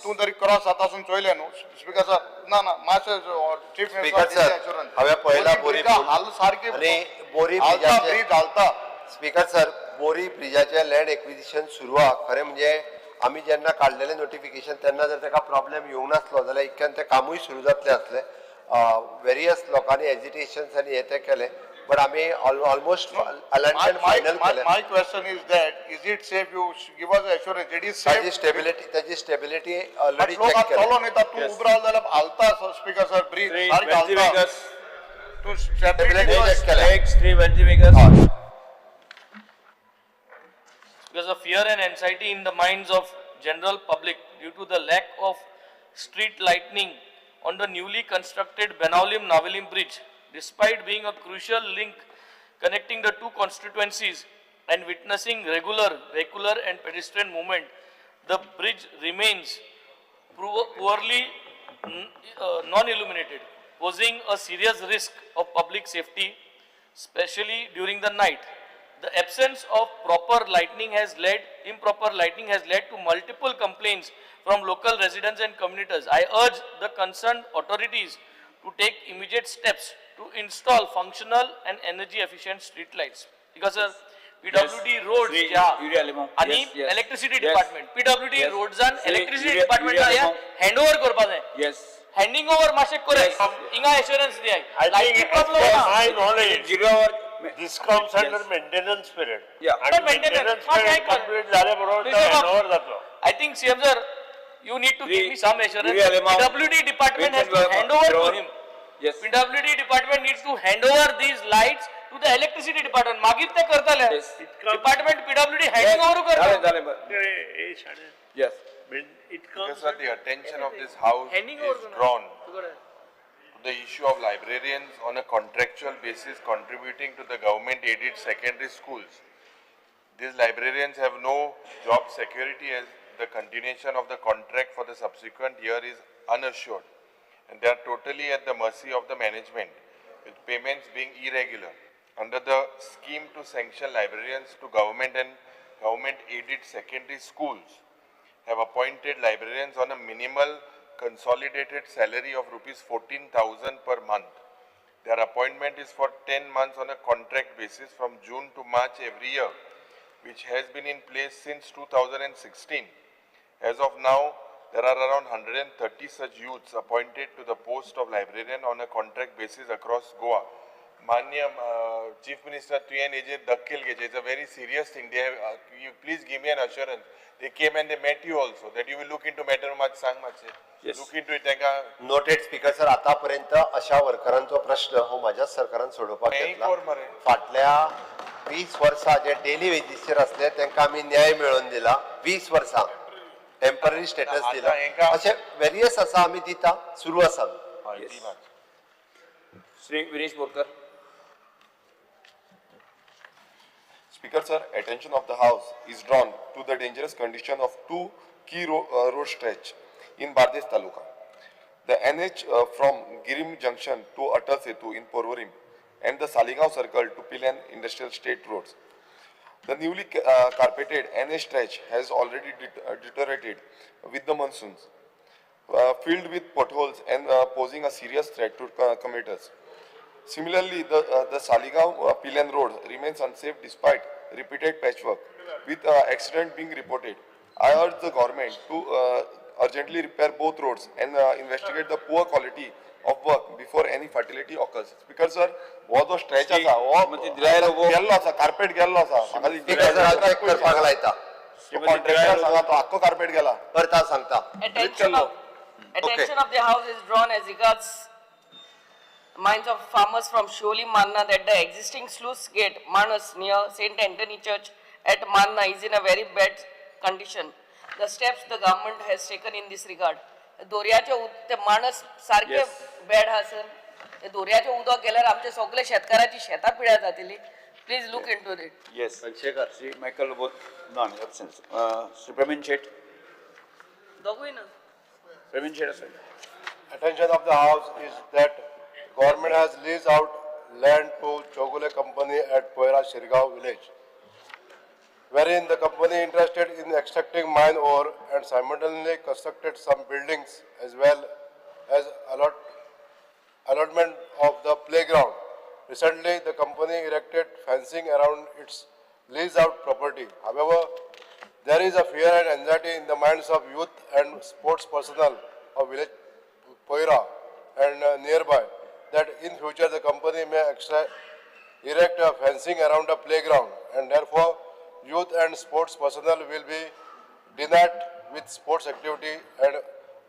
तूं तरी क्रॉस आतासून चोयलें न्हू स्पीकर सर. ना ना, मातशें चीफ स्पीकर सर, हांवें पळयला बोरी हाल सारकी आनी बोरी ब्रीज हालता. स्पीकर सर, बोरी ब्रिजाचें लँड एक्विजिशन सुरू आहा. खरें म्हणजे आमी जेन्ना काडलेलें नोटिफिकेशन तेन्ना जर ताका प्रॉब्लेम येवंक नासलो जाल्यार इतक्यान तें कामूय सुरू जातलें आसलें. वेरियस लोकांनी एजिटेशन्स आनी हे ते केले, बट आमी ऑलमोस्ट अलायनमेंट फायनल केलें. My question is that is it safe? You give us assurance it is safe. ताजी स्टेबिलिटी ऑलरेडी लोक चॅक केल्या. चलोन येता, तूं उबो रावलो जाल्यार हालता. स्पीकर सर, ब्रीज सारकें हालता. तूं स्टेबिलिटी चॅक केल्या. Shri Venzy Viegas. Because of fear and anxiety in the minds of general public due to the lack of street lightning on the newly constructed Benaulim Navelim bridge, despite being a crucial link connecting the two constituencies and witnessing regular vehicular and pedestrian movement, the bridge remains poorly non-illuminated, posing a serious risk of public safety, especially during the night. The absence of proper lighting has led, improper lighting has led to multiple complaints from local residents and commuters. I urge the concerned authorities to take immediate steps to install functional and energy efficient street lights. Because PWD roads आणि electricity department, PWD रोड्सान electricity डिपार्टमेंटा hand over करपा जाय. Handing over मातशें correct हिंगा एश्योरन्स दियाय. लायटी problem ना. My knowledge, zero hour this comes under maintenance period. Yeah. आणि Maintenance. maintenance period complete झाल्या बरोबर Mr. हँडओव्हर जातो. I think CM sir, you need to give me some assurance. PWD department has to hand over to him. Yes. PWD department needs to hand over these lights to the electricity department. मागीर ते करतले. Department PWD handing over करता. झाले. Yes. It comes Because the attention of this house is drawn to the issue of librarians on a contractual basis contributing to the government aided secondary schools. These librarians have no job security as the continuation of the contract for the subsequent year is unassured, and they are totally at the mercy of the management, with payments being irregular. Under the scheme to sanction librarians to government and government aided secondary schools, have appointed librarians on a minimal consolidated salary of rupees 14,000 per month. Their appointment is for 10 months on a contract basis from June to March every year. which has been in place since 2016. As of now, there are around 130 such youths appointed to the post of librarian on a contract basis across Goa. Manya Chief Minister तुवें हेजेर दखल घेवचें. It's a very serious thing. They have, you please give me an assurance. They came and they met you also that you will look into matter. मात सांग मातशें. Yes. Look into it. तांकां noted speaker sir, आतापर्यंत अशा वर्करांचो प्रश्न हो म्हाज्याच सरकारान सोडोवपाक हेंय घेतला. कर मरे. फाटल्या 20 वर्सां जे डेली वेजीसचेर आसले तांकां आमी न्याय मेळोवन दिला. 20 वर्सां टेम्पररी स्टेटस आतां दिला. हेंकां- अशे वेरियस आसा, आमी दिता, सुरू आसा. हय, ती मात. Shri Viresh Borkar. Speaker sir, attention of the House is drawn to the dangerous condition of two key road stretch in Bardez Taluka. The NH from Girim Junction to Atal Setu in Porvorim and the Saligao Circle to Pilan Industrial State Roads. The newly carpeted NH stretch has already deteriorated with the monsoons, filled with potholes and posing a serious threat to commuters. Similarly, the Saligao Pilan Road remains unsafe despite repeated patchwork, with accident being reported. I urge the government to urgently repair both roads and investigate the poor quality of work before any fatality occurs. Speaker sir, हो जो stretch आसा हो श्रीमती दिलाय लोबो. गेल्लो आसा, carpet गेल्लो आसा. म्हाका स्पीकर सर, हांव चॅक करपाक लायता. कॉन्ट्रॅक्टर सांगा, तो आख्खो कार्पेट गेला. करता सांगता. Attention of the House is drawn as regards minds of farmers from Sholi Manna that the existing sluice gate Manas near St. Anthony Church at Manna is in a very bad condition. The steps the government has taken in this regard. दोरयाचे ते माणस सारखे Yes. Bad आहा sir. ते दोरयाचे उदक गेल्यार आमचे सगळे शेतकाराची शेतां पिड्यार जातली. Please look into it. Yes. Shri Michael Lobo, non absence. Shri Praveen Shet. दोगूय ना. Praveen Shet आसा. Attention of the House is that government has leased out land to Chogule company at Poira Shirgaon village, wherein the company interested in extracting mine ore and simultaneously constructed some buildings as well as allotment of the playground. Recently, the company erected fencing around its leased out property. However, there is a fear and anxiety in the minds of youth and sports personnel of village Poira and nearby that in future the company may erect a fencing around a playground, and therefore youth and sports personnel will be denied with sports activity and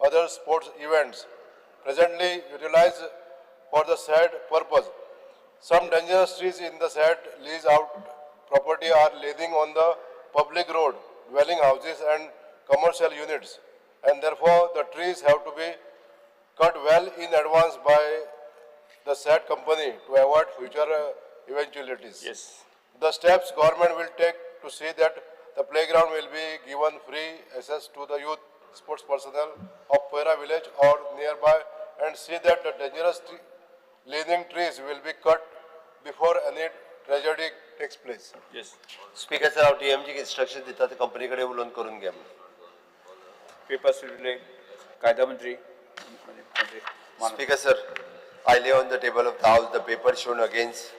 other sports events presently utilized for the said purpose. Some dangerous trees in the said lease out property are leaning on the public road, dwelling houses and commercial units, and therefore the trees have to be cut well in advance by the said company to avoid future eventualities. Yes. The steps government will take to see that the playground will be given free access to the youth sports personnel of Poira village or nearby, and see that the dangerous leaning trees will be cut before any tragedy takes place. Yes. Speaker sir, हांव डीएमजीक instruction दिता, ते company कडेन उलोवन करून घे म्हणून. Papers relay कायदा मंत्री. Speaker sir, I lay on the table of the House the paper shown against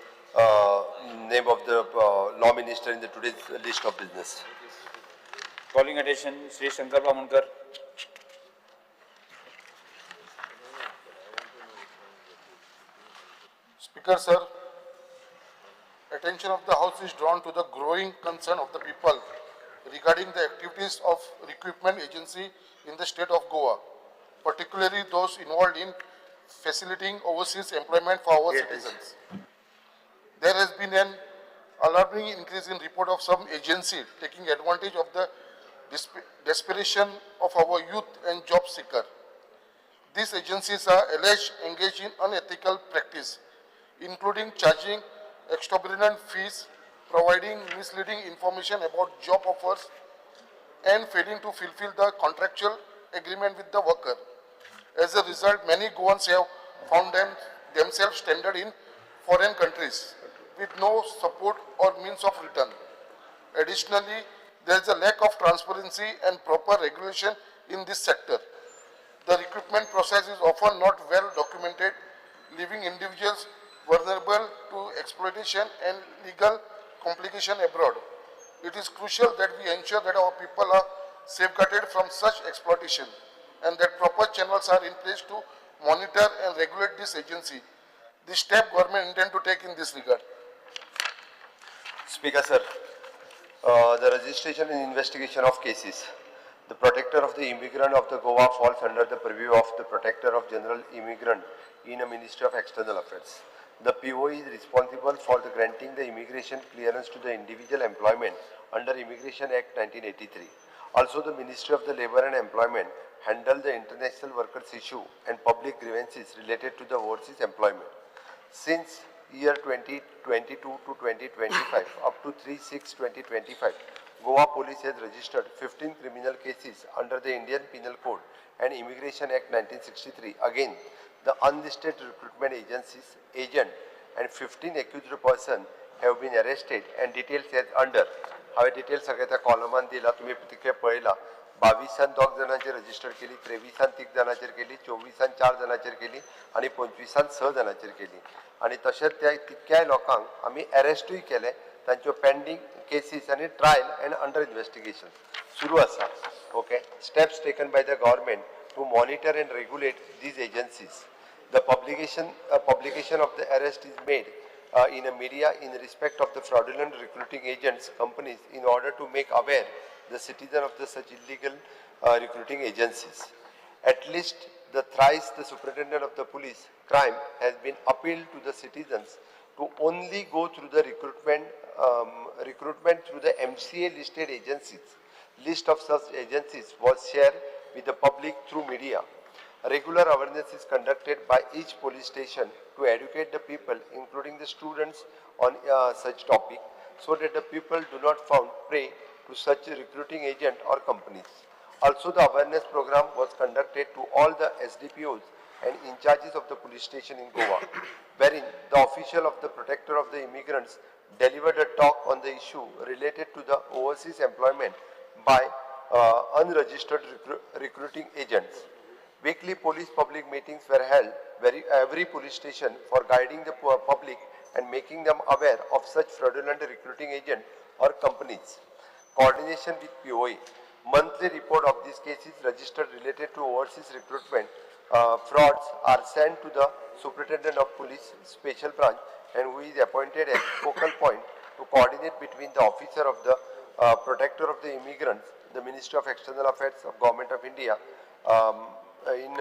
name of the law minister in the today's list of business. Calling attention Shri Shankar Bamunkar. Speaker sir, attention of the House is drawn to the growing concern of the people regarding the activities of recruitment agency in the state of Goa, particularly those involved in facilitating overseas employment for our citizens. There has been an alarming increase in report of some agency taking advantage of the desperation of our youth and job seeker. These agencies are alleged engaged in unethical practice, including charging exorbitant fees, providing misleading information about job offers, and failing to fulfill the contractual agreement with the worker. As a result, many Goans have found themselves stranded in foreign countries with no support or means of return. Additionally, there is a lack of transparency and proper regulation in this sector. The recruitment process is often not well documented, leaving individuals vulnerable to exploitation and legal complication abroad. It is crucial that we ensure that our people are safeguarded from such exploitation and that proper channels are in place to monitor and regulate this agency. This step government intend to take in this regard. Speaker sir, the registration and investigation of cases. The protector of the immigrant of the Goa falls under the purview of the protector of general immigrant in a Ministry of External Affairs. The PO is responsible for the granting the immigration clearance to the individual employment under Immigration Act 1983. Also, the Ministry of the Labor and Employment handle the international workers issue and public grievances related to the overseas employment. Since year 2022 to 2025, up to 3/6/2025, Goa Police has registered 15 criminal cases under the Indian Penal Code and Immigration Act 1963. Again, the unlisted recruitment agencies, agent and 15 accused person have been arrested and details as under. हांवें details सगळे त्या कॉलमान दिला, तुमी तितके पळयला. 22 2 जाणांचेर register केली, 23 3 जाणांचेर केली, 24 4 जाणांचेर केली आनी 25 6 जाणांचेर केली. आनी तशेंच त्या तितक्याय लोकांक आमी अरेस्टूय केले. तांच्यो पेंडींग केसीस आनी ट्रायल एंड अंडर इन्वेस्टिगेशन सुरू आसा. Okay, steps taken by the government to monitor and regulate these agencies. The publication of the arrest is made in a media in respect of the fraudulent recruiting agents companies in order to make aware the citizen of the such illegal recruiting agencies. At least the thrice the superintendent of the police crime has been appealed to the citizens to only go through the recruitment through the MCA listed agencies. List of such agencies was shared with the public through media. Regular awareness is conducted by each police station to educate the people, including the students, on such topic, so that the people do not found prey to such recruiting agent or companies. Also, the awareness program was conducted to all the SDPOs and in charges of the police station in Goa, wherein the official of the protector of the immigrants delivered a talk on the issue related to the overseas employment by unregistered recruiting agents. Weekly police public meetings were held every police station for guiding the public and making them aware of such fraudulent recruiting agent or companies. Coordination with POA. Monthly report of these cases registered related to overseas recruitment frauds are sent to the Superintendent of Police Special Branch, and who is appointed as focal point to coordinate between the officer of the protector of the immigrants, the Ministry of External Affairs of Government of India in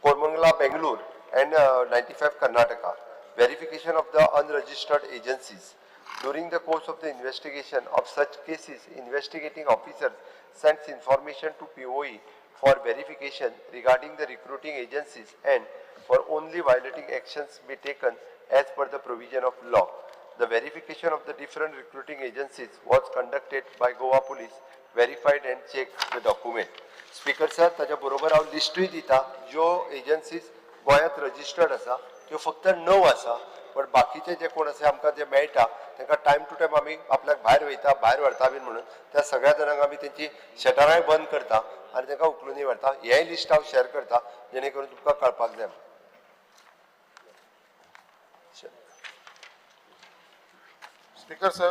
Koramangala, Bangalore, and 95 Karnataka. Verification of the unregistered agencies. During the course of the investigation of such cases, investigating officers sends information to POE for verification regarding the recruiting agencies and for only violating actions be taken as per the provision of law. The verification of the different recruiting agencies was conducted by Goa Police, verified and checked the document. Speaker sir, ताच्या बरोबर हांव लिस्टूय दिता ज्यो agencies गोंयांत registered आसा त्यो फक्त 9 आसा, पण बाकीचे जे कोण आसा आमकां जे मेळटा तांकां टायम टू टायम आमी आपल्याक भायर वयता, भायर व्हरता बीन म्हणून त्या सगळ्या जाणांक आमी तेंची शटरांय बंद करता आनी तांकां उखलूनय व्हरता. हेंय लिस्ट हांव शेअर करता जेणे करून तुमकां कळपाक जाय. स्पीकर सर,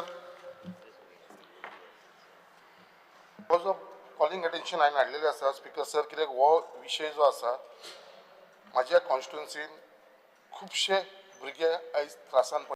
हो जो कॉलिंग अटेन्शन हांवें हाडलेलें आसा स्पीकर सर, कित्याक हो विशय जो आसा म्हाज्या कॉन्स्टिट्युन्सीन खुबशे भुरगे आयज त्रासान